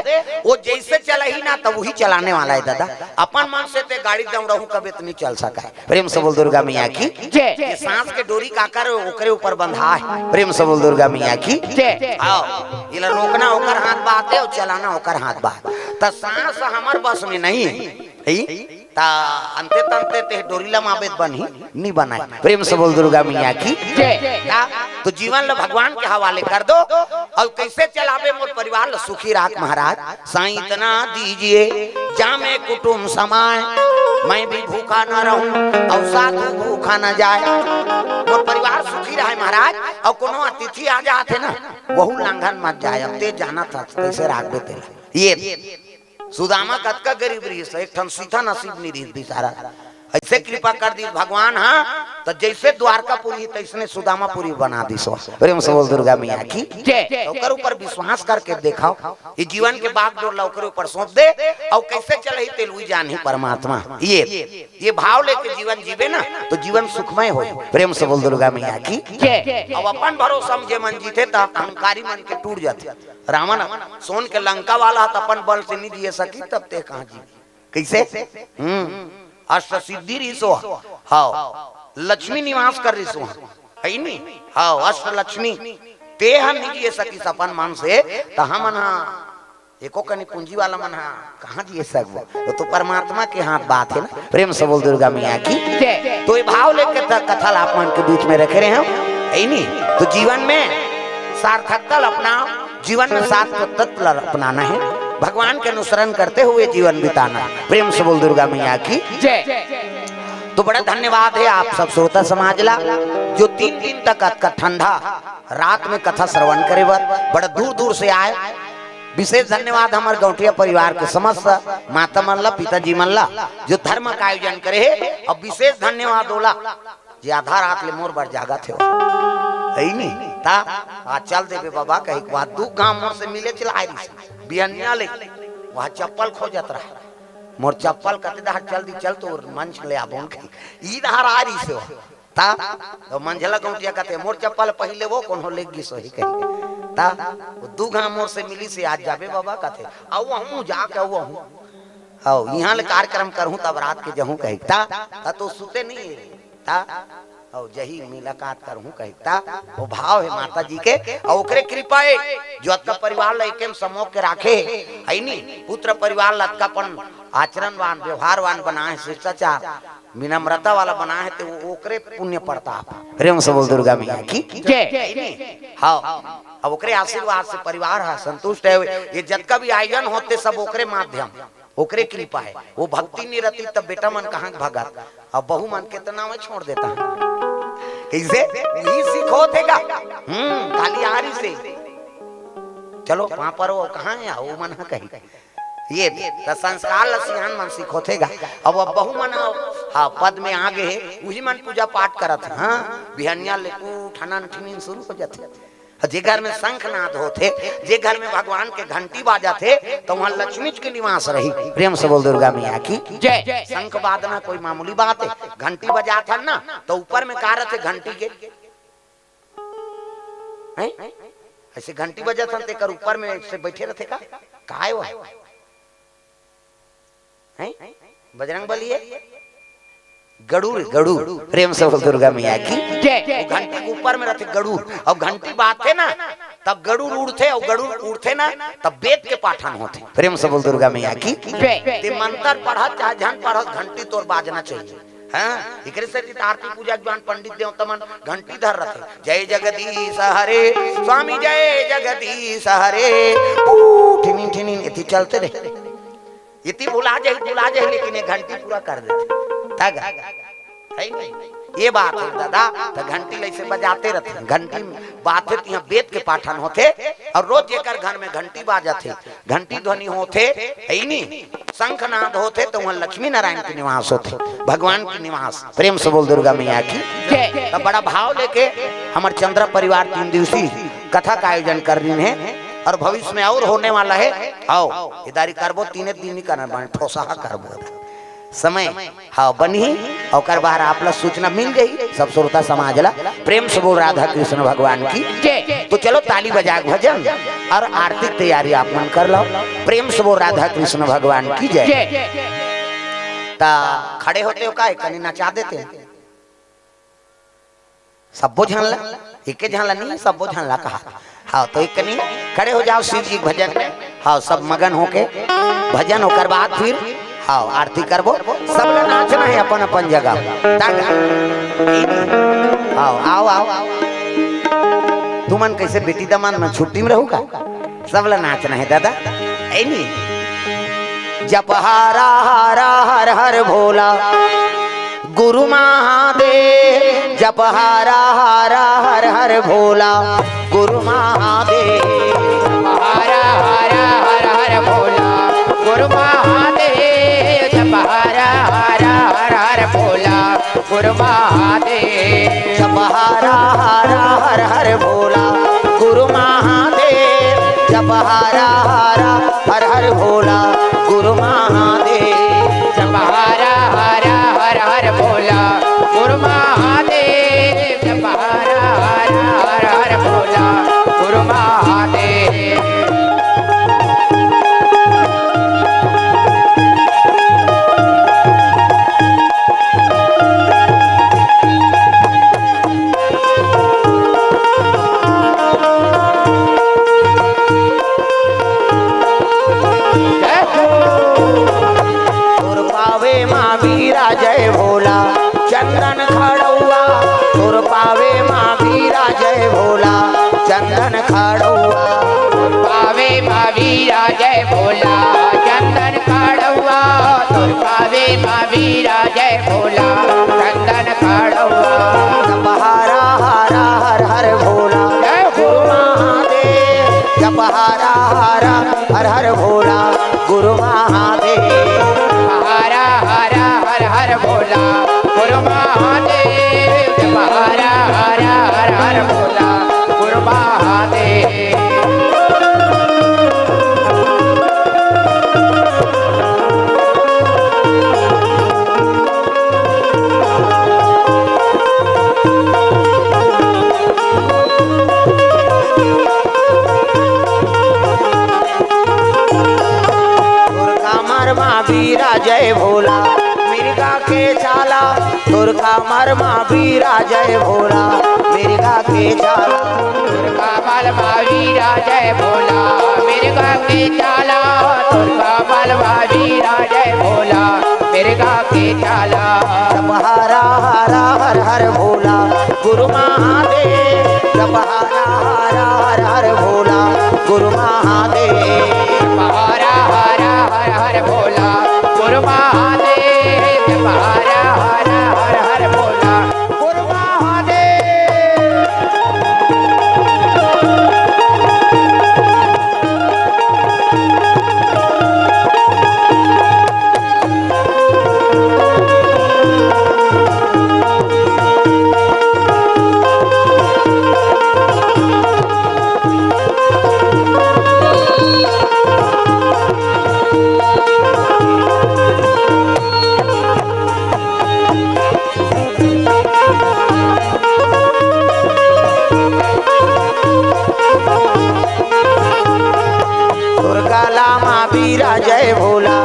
वो जैसे चलही ना, तब वही चलाने वाला है दादा। अपन मन से ते गाड़ी दौड़हूं कबे तो नहीं चल सका है। प्रेम से बोल दुर्गा मैया की जय। ये सांस के डोरी काकर ओकरे ऊपर बंधा है। प्रेम से बोल दुर्गा मैया की जय। आओ, इला रोकना ओकर हाथ बात है अउ चलाना ओकर हाथ बात। त सांस हमर बस में नहीं है, त अंते तंते ते डोरी लमाबे त बनही, नहीं बनाए। प्रेम से बोल दुर्गा मैया की जय। त तो जीवन ल भगवान के हवाले कर दो अउ कैसे चलाबे मोर परिवार ल सुखी राख महाराज। साईं इतना दीजिए, जामे कुटुम समाए, मैं भी भूखा न रहूं अउ साधु भूखा न जाए। मोर परिवार सुखी रहे महाराज, अउ कोनो अतिथि आ जात हे ना, वहू लांघन मत जाए। अब ते जानत हस कैसे राखबे तेला। ये सुदामा कतका गरीब रहिस, एक ठन सीधा नसीब नहीं रहिस बेचारा। ऐसे कृपा कर दिस भगवान, हाँ, त जैसे द्वारकापुरी तैसने सुदामापुरी बना दिस। प्रेम से बोल दुर्गा मैया की। जय। ओकर ऊपर विश्वास करके देखव, ये जीवन के बागडोर ला ओकरे ऊपर सौंप दे, अउ कैसे चलही तेल उही जानही परमात्मा। ये, ये भाव लेके जीवन जीबे ना, त जीवन सुखमय होही। प्रेम से बोल दुर्गा मैया की। जय। अब अपन भरोसा म जे मन जीथे, त अहंकारी मन के टूट जाथे। रावण सोन के लंका वाला ह, त अपन बल से नहीं जिए सकी, तब ते कहाँ जी? कैसे? हम्म, अष्ट सिद्धि रिसो। हाँ, लक्ष्मी निवास कर रिसो, है नी? हाँ, अष्ट लक्ष्मी। ते ह नहीं जिए सकिस अपन मन से, त हमन ह एको कनी पूंजी वाला मन ह कहाँ जिए सकबो? वो तो परमात्मा के हाथ बात है ना। प्रेम से बोल दुर्गा मैया की। जय। तो ये भाव लेके त-, कथा ला आप मन के बीच में रखे रहे हम, है नी? तो जीवन में सार्थकता ला अपनाव, जीवन में सात तत्व ला अपनाना है, भगवान के अनुसरण करते हुए जीवन बिताना है। प्रेम से बोल दुर्गा मैया की। जय। तो बड़ा धन्यवाद है आप सब श्रोता समाज ला, जो तीन दिन तक अतका ठंडा रात में कथा श्रवण करे बर बड़ा दूर दूर से आए। विशेष धन्यवाद हमर गौंटिया परिवार के समस्त माता मन ला, पिताजी मन ला, जो धर्म का आयोजन करे हे, अउ विशेष धन्यवाद ओला जे आधा रात ले मोर बर जागत हे, है नी? ता आज चल देबे बाबा कही, वह दू घाम मोर से मिले चला आए रहिस, बिहनिया ले वह चप्पल खोजत रहा, मोर चप्पल कते डहर चल दी, चल तो मंच ले आबोन कही, ई डहर आ रहिस हे। ता तो मंझला गौंटिया कथे, "मोर चप्पल पहिले वो कोनो ले गिस होही," कही। ता वो दू घाम मोर से मिलिस हे, "आज जाबे बाबा," कथे, "अउ वहूँ जाके अउ वहूँ, अउ इहाँ ले कार्यक्रम करहूँ तब रात के जहूँ," कही। ता, ता तो सुते नहीं हे। ता, अउ जही मुलाकात करहूँ कही। ता वो भाव हे माता जी के, अउ ओकरे कृपा हे जो अतका परिवार ला एके म समोक के राखे हे, है नी? पुत्र परिवार ला अतका अपन आचरणवान, व्यवहारवान बनाए, शिष्टाचार विनम्रता वाला बनाए हे, ते वो ओकरे पुण्य प्रताप। प्रेम से बोल दुर्गा मैया की। जय। हाँ, अब ओकरे आशीर्वाद से परिवार ह संतुष्ट हे। ये जतका भी आयोजन होथे सब ओकरे माध्यम, ओकरे कृपा हे। वो भक्ति नहीं रहती तब बेटा मन कहाँ के भगत, अब बहू मन के तो नाम छोड़ देता हे। कैसे? वही सीख होथे गा। हम्म, काली आरी से। चलो, पापा रो कहाँ हे? वो मन ह कही। ये त संस्कार ल सियान मन सिखोथे गा। अब, अब बहू मन ह, हाँ, पद में आ गे हे, उही मन पूजा पाठ करत हे। हाँ, बिहनिया ले उठनन ठिनिन शुरू हो जाथे। जे घर में शंखनाद होथे, जे घर में भगवान के घंटी बाजथे, त वहाँ लक्ष्मी के निवास रही। प्रेम से बोल दुर्गा मैया की। जय। शंख बाजना कोई मामूली बात हे? घंटी बजाथन ना, त ऊपर में का रथे घंटी के? हैं? ऐसे घंटी बजत हन, तेकर ऊपर में से बैठे रहथे का? काय वो? हैं? बजरंग बली हे? गरुड़, गरुड़। प्रेम से बोल दुर्गा मैया की। जय। वो घंटी के ऊपर में रहथे गरुड़, अउ घंटी बाजथे ना, तब गरुड़ उड़थे, अउ गरुड़ उड़थे ना, तब वेद के पाठन होथे। प्रेम से बोल दुर्गा मैया की। जय। ते मंत्र पढ़त चाहे झन पढ़त, घंटी तोर बाजना चाहिए। हाँ, एकरे सेती त आरती पूजा के जवान पंडित देवता मन घंटी धर रथे, "जय जगदीश हरे, स्वामी जय जगदीश हरे।" पू, ठिनिन, ठिनिन, एती चलते रहे। एती भुला जाही, भुला जाही, लेकिन ये घंटी पूरा कर देथे। तग, है नहीं? ये बात हे दादा, त घंटी ल ऐसे बजाते रथे, घंटी बाजथे त इहाँ वेद के पाठन होथे, अउ रोज जेकर घर में घंटी बाजत हे, घंटी ध्वनि होथे, है नी? शंखनाद होथे त वहाँ लक्ष्मी नारायण के निवास होथे, भगवान के निवास। प्रेम से बोल दुर्गा मैया की। जय। त बड़ा भाव लेके हमर चंद्रा परिवार तीन दिवसीय कथा का आयोजन कर रहिन हे अउ भविष्य में अउ होने वाला हे। आओ, इदारी करबो, तीने दिन नहीं करना, बने ठोसहा करबो। समय हाँ, बनही, ओकर बाद आप ला सूचना मिल जाही, सब श्रोता समाज ला। प्रेम से बोल राधा कृष्ण भगवान की। जय। तो चलो ताली बजा के भजन अउ आरती के तैयारी आप मन कर लो। प्रेम से बोल राधा कृष्ण भगवान की जय। जय। ता खड़े होते हो का, कनी नचा देते। सब्बो झन ला, एके झन ला नहीं, सब्बो झन ला कहा। हाँ, तो एक कनी खड़े हो जाओ शिव जी के भजन में। हाँ, सब मगन होके भजन, ओकर बाद फिर, हाँ, आरती करबो। सब ला नाचना हे अपन अपन जगह। ताक, हाँ, आओ, आओ, आओ। तुमन कैसे बेटी दमांद मन छुट्टी में रहू का? सब ला नाचना हे दादा, है नी? जप हारा हारा हर हर भोला, गुरु महादेव। जप हारा हारा हर हर भोला, गुरु महादेव। हरा हरा हर हर भोला, गुरु महादेव। जप हरा हरा हर हर भोला। गुरु महादेव। जप हरा हरा हर हर भोला, गुरु महादेव। जप हरा हरा हर हर भोला, गुरु महादेव। जप हरा हरा हर हर भोला, गुरु महादेव। जप हरा हरा हर हर भोला, गुरु महादेव। तोर पावे मा बीरा जय भोला, चंदन खड़ौआ। तोर पावे मा बीरा जय भोला, चंदन खड़ौआ। तोर पावे मा बीरा जय भोला, चंदन खड़ौआ। तोर पावे मा बीरा जय भोला, चंदन खड़ौआ। जप हरा हरा हर हर भोला, जय हो। गुरु महादेव। जप हरा हरा हर हर भोला, गुरु महादेव। हरा हरा हर हर भोला, गुरु महादेव। जप हरा हरा हर हर भोला, गुरु महादेव। तोर कमर मा बीरा जय भोला, मिर्गा के छाला। तोर कमर मा बीरा जय भोला, मिर्गा के छाला। तोर कमर मा बीरा जय भोला, मिर्गा के छाला। तोर कमर मा बीरा जय भोला, मिर्गा के छाला। जप हरा हरा हर हर भोला, गुरु महादेव। जप हरा हरा हर हर भोला, गुरु महादेव। जप हरा हरा हर हर भोला, गुरु महादेव। जप हरा हरा हर हर भोला, गुरु महादेव। तोर गला मा बीरा जय भोला,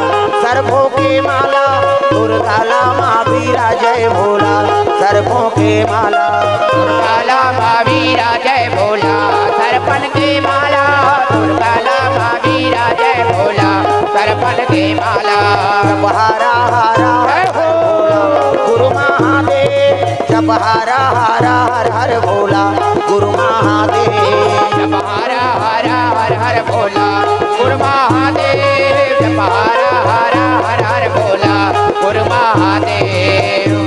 सरफों के माला। तोर गला मा बीरा जय भोला, सरफों के माला। तोर गला मा बीरा जय भोला, सरपन के माला। तोर गला मा बीरा जय भोला, सरपन के माला। जप हरा हरा हर हर भोला, गुरु महादेव। जप हरा हरा हर हर भोला, गुरु महादेव। जप हरा हरा हर हर भोला, गुरु महादेव। जप हरा हरा हर हर भोला, गुरु महादेव।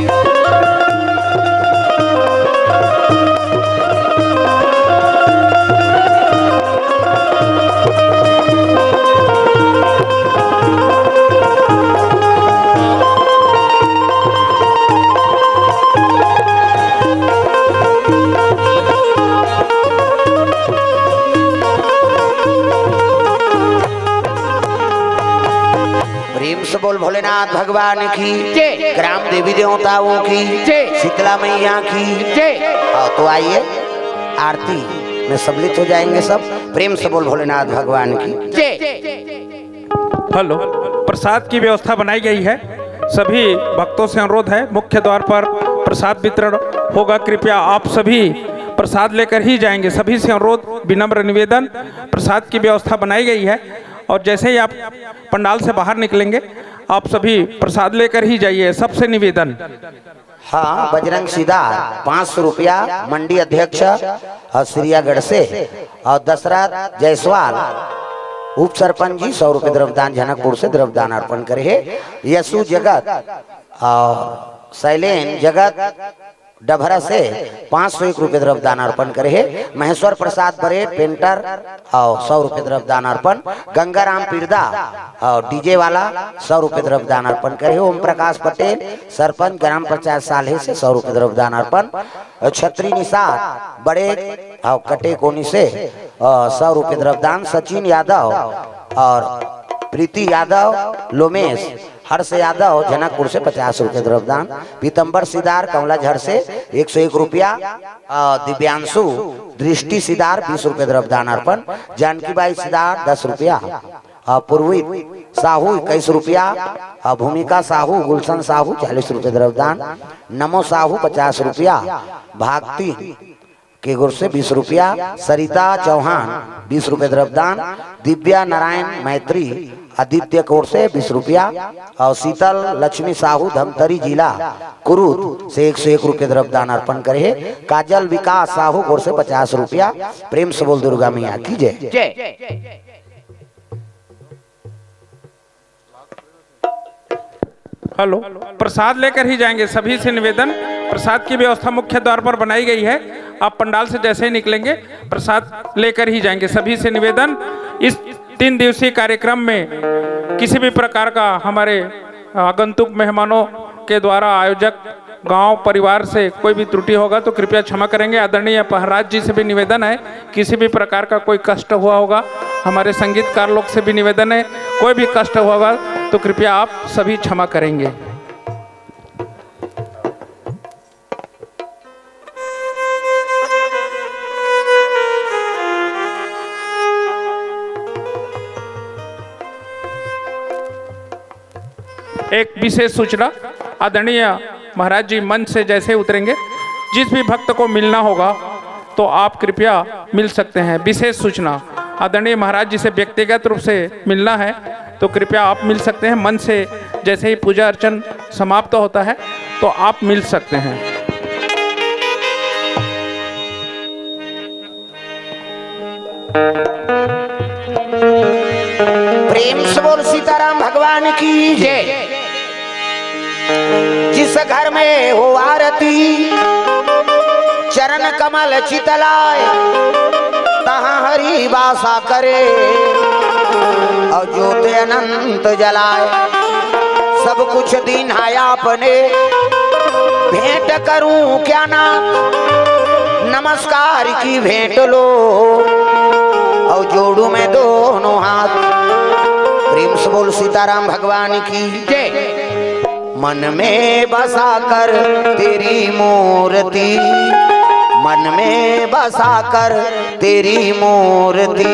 प्रेम से बोल भोलेनाथ भगवान की, जय। ग्राम देवी देवताओं की, जय। शीतला मैया की। जय। आओ तो आइए, आरती में सम्मिलित हो जाएंगे सब। प्रेम से बोल भोलेनाथ भगवान की। जय। हेलो, प्रसाद की व्यवस्था बनाई गई है। सभी भक्तों से अनुरोध है, मुख्य द्वार पर प्रसाद वितरण होगा। कृपया आप सभी प्रसाद लेकर ही जाएंगे। सभी से अनुरोध, विनम्र निवेदन, प्रसाद की व्यवस्था बनाई गई है और जैसे ही आप पंडाल से बाहर निकलेंगे, आप सभी प्रसाद लेकर ही जाइए, सबसे निवेदन। हाँ, बजरंग सीधा, पाँच सौ रुपया, मंडी अध्यक्ष और श्रीयागढ़ से, और दशरथ जायसवाल, उप सरपंच जी, सौ रुपये द्रव्यदान, जनकपुर से द्रव्यदान अर्पण करे हे। यशु जगत और शैलेन जगत, डभरा से पाँच सौ एक रुपये द्रव्य दान अर्पण करे हे। महेश्वर प्रसाद बरेट, पेंटर, अउ सौ रुपये द्रव्य दान अर्पण। गंगाराम पिरदा अउ डीजे वाला सौ रुपये द्रव्य दान अर्पण करे हे। ओम प्रकाश पटेल, सरपंच, ग्राम पंचायत साल्हे से सौ रुपये द्रव्य दान अर्पण। अउ छत्री निषाद बड़े अउ कटेकोनी से, अ, सौ रुपये द्रव्य दान। सचिन यादव अउ प्रीति यादव, लोमेश, हर्ष यादव, जनकपुर से पचास रुपये द्रव्य दान। पीतम्बर सिदार, कमलाझर से एक सौ एक रुपया। अ, दिव्यांशु दृष्टि सिदार, बीस रुपये द्रव्य दान अर्पण। जानकीबाई सिदार, दस रुपया। अ, पूर्वी साहू, इक्कीस रुपया। अ, भूमिका साहू, गुलशन साहू, चालीस रुपये द्रव्य दान। नमो साहू, पचास रुपया। भागती के गोर से बीस रुपया। सरिता चौहान, बीस रुपये द्रव्य दान। दिव्या नारायण मैत्री, आदित्य कोर से बीस रुपया। अउ शीतल लक्ष्मी साहू, धमतरी जिला, कुरुद से एक सौ एक रुपये द्रव्य दान अर्पण करे हे। काजल विकास साहू कोर से पचास रुपया। प्रेम से बोल दुर्गा मैया की जय। जय। हेलो, प्रसाद लेकर ही जाएंगे। सभी से निवेदन, प्रसाद की व्यवस्था मुख्य द्वार पर बनाई गई है। आप पंडाल से जैसे ही निकलेंगे, प्रसाद लेकर ही जाएंगे। सभी से निवेदन, इस तीन दिवसीय कार्यक्रम में किसी भी प्रकार का हमारे आगंतुक मेहमानों के द्वारा आयोजक गांव परिवार से कोई भी त्रुटि होगा तो कृपया क्षमा करेंगे। आदरणीय महाराज जी से भी निवेदन है, किसी भी प्रकार का कोई कष्ट हुआ होगा, हमारे संगीतकार लोग से भी निवेदन है, कोई भी कष्ट हुआ होगा तो कृपया आप सभी क्षमा करेंगे। एक विशेष सूचना, आदरणीय महाराज जी मंच से जैसे उतरेंगे, जिस भी भक्त को मिलना होगा तो आप कृपया मिल सकते हैं। विशेष सूचना, आदरणीय महाराज जी से व्यक्तिगत रूप से मिलना है तो कृपया आप मिल सकते हैं। मंच से जैसे ही पूजा अर्चन समाप्त होता है तो आप मिल सकते हैं। प्रेम से बोल सीताराम भगवान की जय। जिस घर में हो आरती, चरण कमल चितलाय, तहाँ हरि वासा करे, अउ ज्योत अनंत जलाय। सब कुछ दीन्हा आपने, भेंट करूं क्या नाथ, नमस्कार की भेंट लो, अउ जोड़ू मैं दोनों हाथ। प्रेम से बोल सीताराम भगवान की जय। मन में बसा कर तेरी मूर्ति, मन में बसा कर तेरी मूर्ति,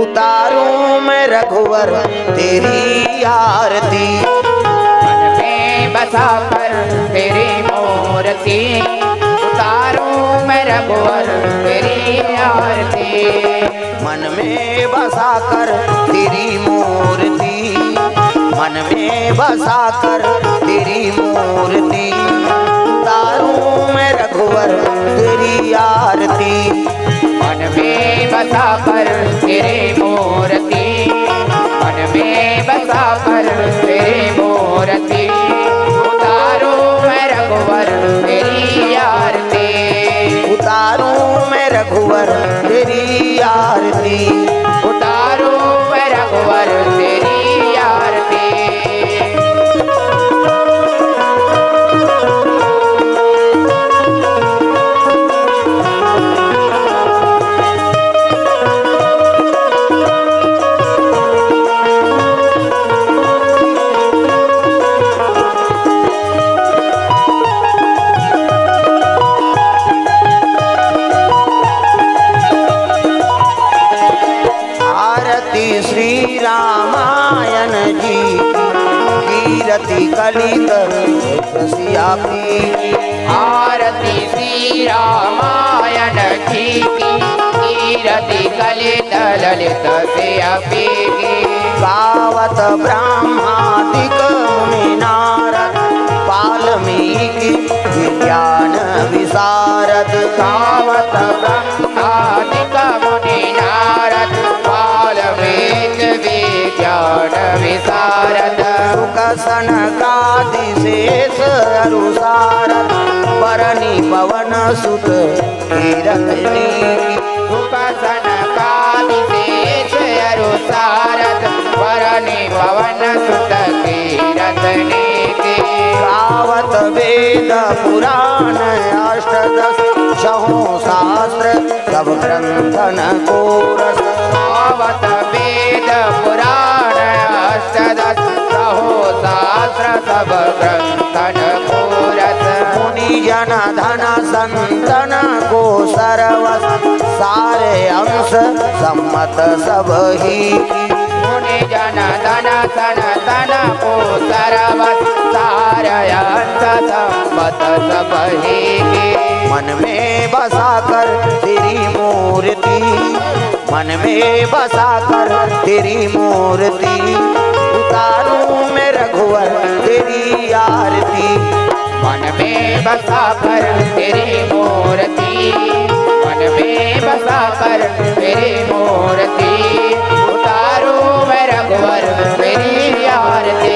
उतारूं मैं रघुवर तेरी आरती। मन में बसा कर तेरी मूर्ति, उतारूं मैं रघुवर तेरी आरती। मन में बसा कर तेरी मूर्ति, मन में बसा कर तेरी मूर्ति, उतारूं मैं रघुवर तेरी आरती। मन में बसा कर तेरी मूर्ति, मन में बसा कर तेरी मूर्ति, उतारूं मैं रघुवर तेरी आरती। उतारूं मैं रघुवर तेरी आरती। उतारूं मैं रघुवर तेरी आरती। आरती श्री रामायण जी की, कीरति कलित सिया पी की। आरती श्री रामायण जी की, कीरति कलित ललित सिया पी की। गावत ब्रह्मादिक मुनि नारद, वाल्मीकि विज्ञान विशारद। गावत ब्रह्मादिक मुनि नारद, वाल्मीकि विज्ञान विशारद। सुख सनकादि शेष अरु सारद, बरन कीरत नीकी। सुख सनकादि सेज अरु सारद, बरनि पवन सुत कीरत नीकी। गावत वेद पुराण अष्टदश, चहुँ शास्त्र सब ग्रंथन को रस। गावत वेद पुराण अष्टदश, चहुँ शास्त्र सब ग्रंथन को रस। मुनि जन धन संतन को सरवस, सार अंश सम्मत सब ही। मुनि जन धन संतन को सरवस, सार अंश सम्मत सब ही। मन में बसा कर तेरी मूर्ति, मन में बसा कर तेरी मूर्ति, उतारूं मैं रघुवर तेरी आरती। मन में बसा कर तेरी मूर्ति, मन में बसा कर तेरी मूर्ति, उतारूं मैं रघुवर तेरी आरती।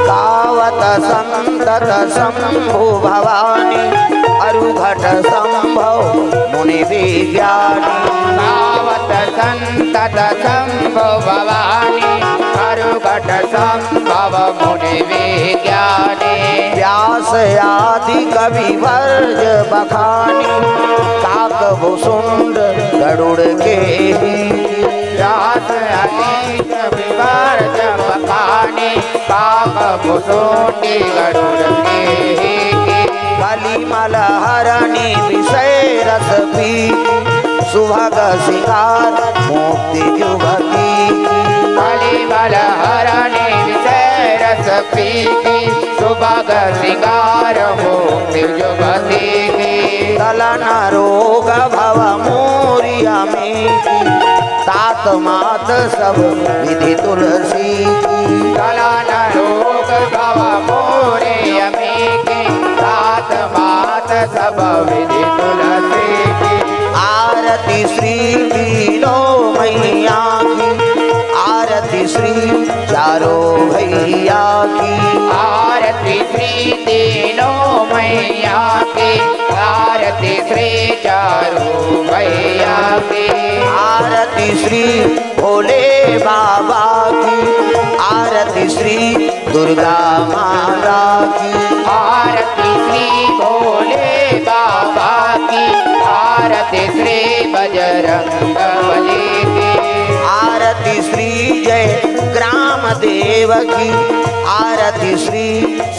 गावत संतत शंभु भवानी, अरुघट संभव मुनि विज्ञानी। गावत संतत शंभु भवानी, अरुघट संभव मुनि विज्ञानी। व्यास आदि कवि वर्ज बखानी, काक भुसुंड गरुड़ के ही। व्यास आदि कवि वर्ज बखानी, काक भुसुंड गरुड़ के ही। कलिमल हरनी विषय रस पी, सुभग सिंगार मुक्ति जुगति। कलिमल हरनी विषय रस पी, सुभग सिंगार मुक्ति जुगति। तलन रोग भव मोरिया में की, तात मात सब विधि तुलसी की। तलन रोग भव मोरिया में की, तात मात सब विधि तुलसी की। आरती श्री तीनों मैया की, आरती श्री चारों भैया की। आरती श्री तीनों मैया की, आरती श्री चारों भैया की। आरती श्री भोले बाबा की, आरती श्री दुर्गा माता की। आरती श्री भोले बाबा की, आरती श्री बजरंग बली की। आरती श्री जय ग्राम देव की, आरती श्री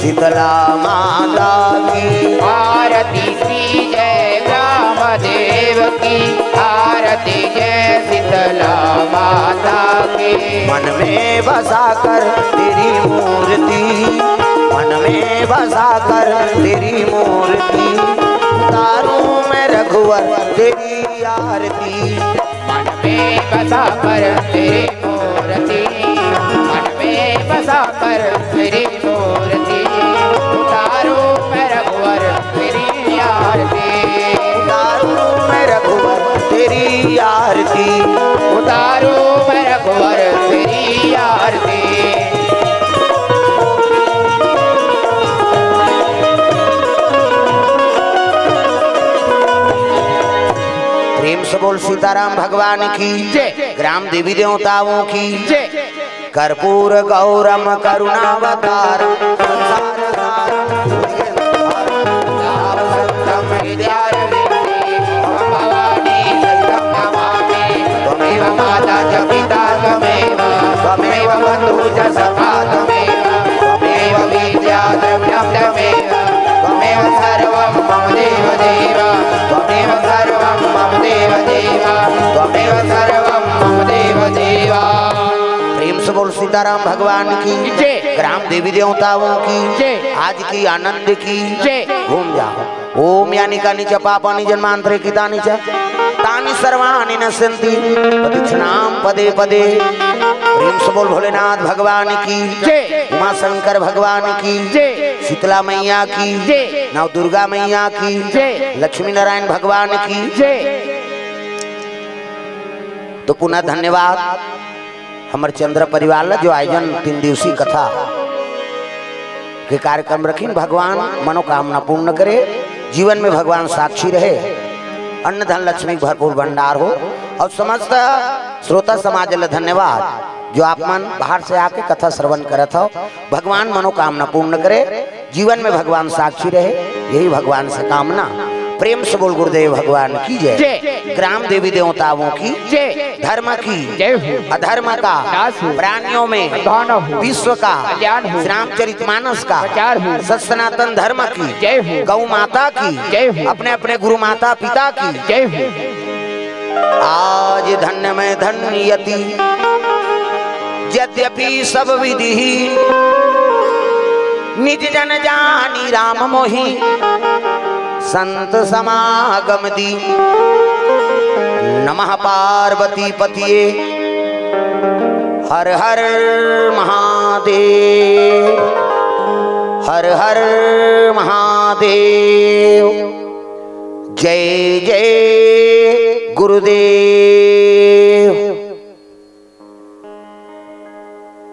शीतला माता की। आरती श्री जय ग्राम देव की, आरती जय शीतला माता की। मन में बसा कर तेरी मूर्ति, मन में बसा कर तेरी मूर्ति, उतारूं मैं रघुवर तेरी आरती। मन में बसा कर तेरी मूर्ति, मन में बसा कर तेरी मूर्ति, उतारूं मैं रघुवर तेरी आरती। उतारूं मैं रघुवर तेरी आरती। उतारूं मैं रघुवर तेरी आरती। प्रेम से बोल सीताराम भगवान की जय। ग्राम देवी देवताओं की जय। कर्पूर गौरम करुणावतारम संसार सारम। त्वमेव माता च पिता त्वमेव, त्वमेव बंधु च सखा त्वमेव, त्वमेव विद्या द्रविणं त्वमेव, त्वमेव सर्वं मम देव देव, त्वमेव सर्वं मम देव देव, त्वमेव सर्वं मम देव देव। प्रेम से बोल सीताराम भगवान की। जय। ग्राम देवी देवताओं की। जय। आज की आनंद की। जय। घूम जाओ। ओम यानि कानि च पापानि जन्मांतरे कृतानि च तानि सर्वाणि नश्यन्ति प्रतिक्षणाम पदे पदे। प्रेम से बोल भोलेनाथ भगवान की। जय। उमा शंकर भगवान की। जय। शीतला मैया की। जय। नव दुर्गा मैया की। जय। लक्ष्मी नारायण भगवान की। जय। तो पुनः धन्यवाद हमर चंद्र परिवार ला, जो आयोजन तीन दिवसीय कथा के कार्यक्रम रखिन। भगवान मनोकामना पूर्ण करे, जीवन में भगवान साक्षी रहे, अन्न धन लक्ष्मी के भरपूर भंडार हो। और समस्त श्रोता समाज ला धन्यवाद, जो आप मन बाहर से आके कथा श्रवण करत हो। भगवान मनोकामना पूर्ण करे, जीवन में भगवान साक्षी रहे, यही भगवान से कामना। प्रेम से बोल गुरुदेव भगवान की जय। जय। ग्राम देवी देवताओं की। जय। धर्म की। जय हो। अधर्म का। नाश हो। प्राणियों में। बंधन हो। विश्व का। कल्याण हो। श्री रामचरित मानस का। प्रचार हो। सत सनातन धर्म की। जय हो। गौ माता की। जय हो। अपने अपने गुरु माता पिता की। जय हो। आज धन्य मैं धन्य यति, यद्यपि सब विधि निज जन जानी राम मोहि संत समागम दी। नमः पार्वती पतिये हर हर महादेव, हर हर महादेव। जय जय गुरुदेव।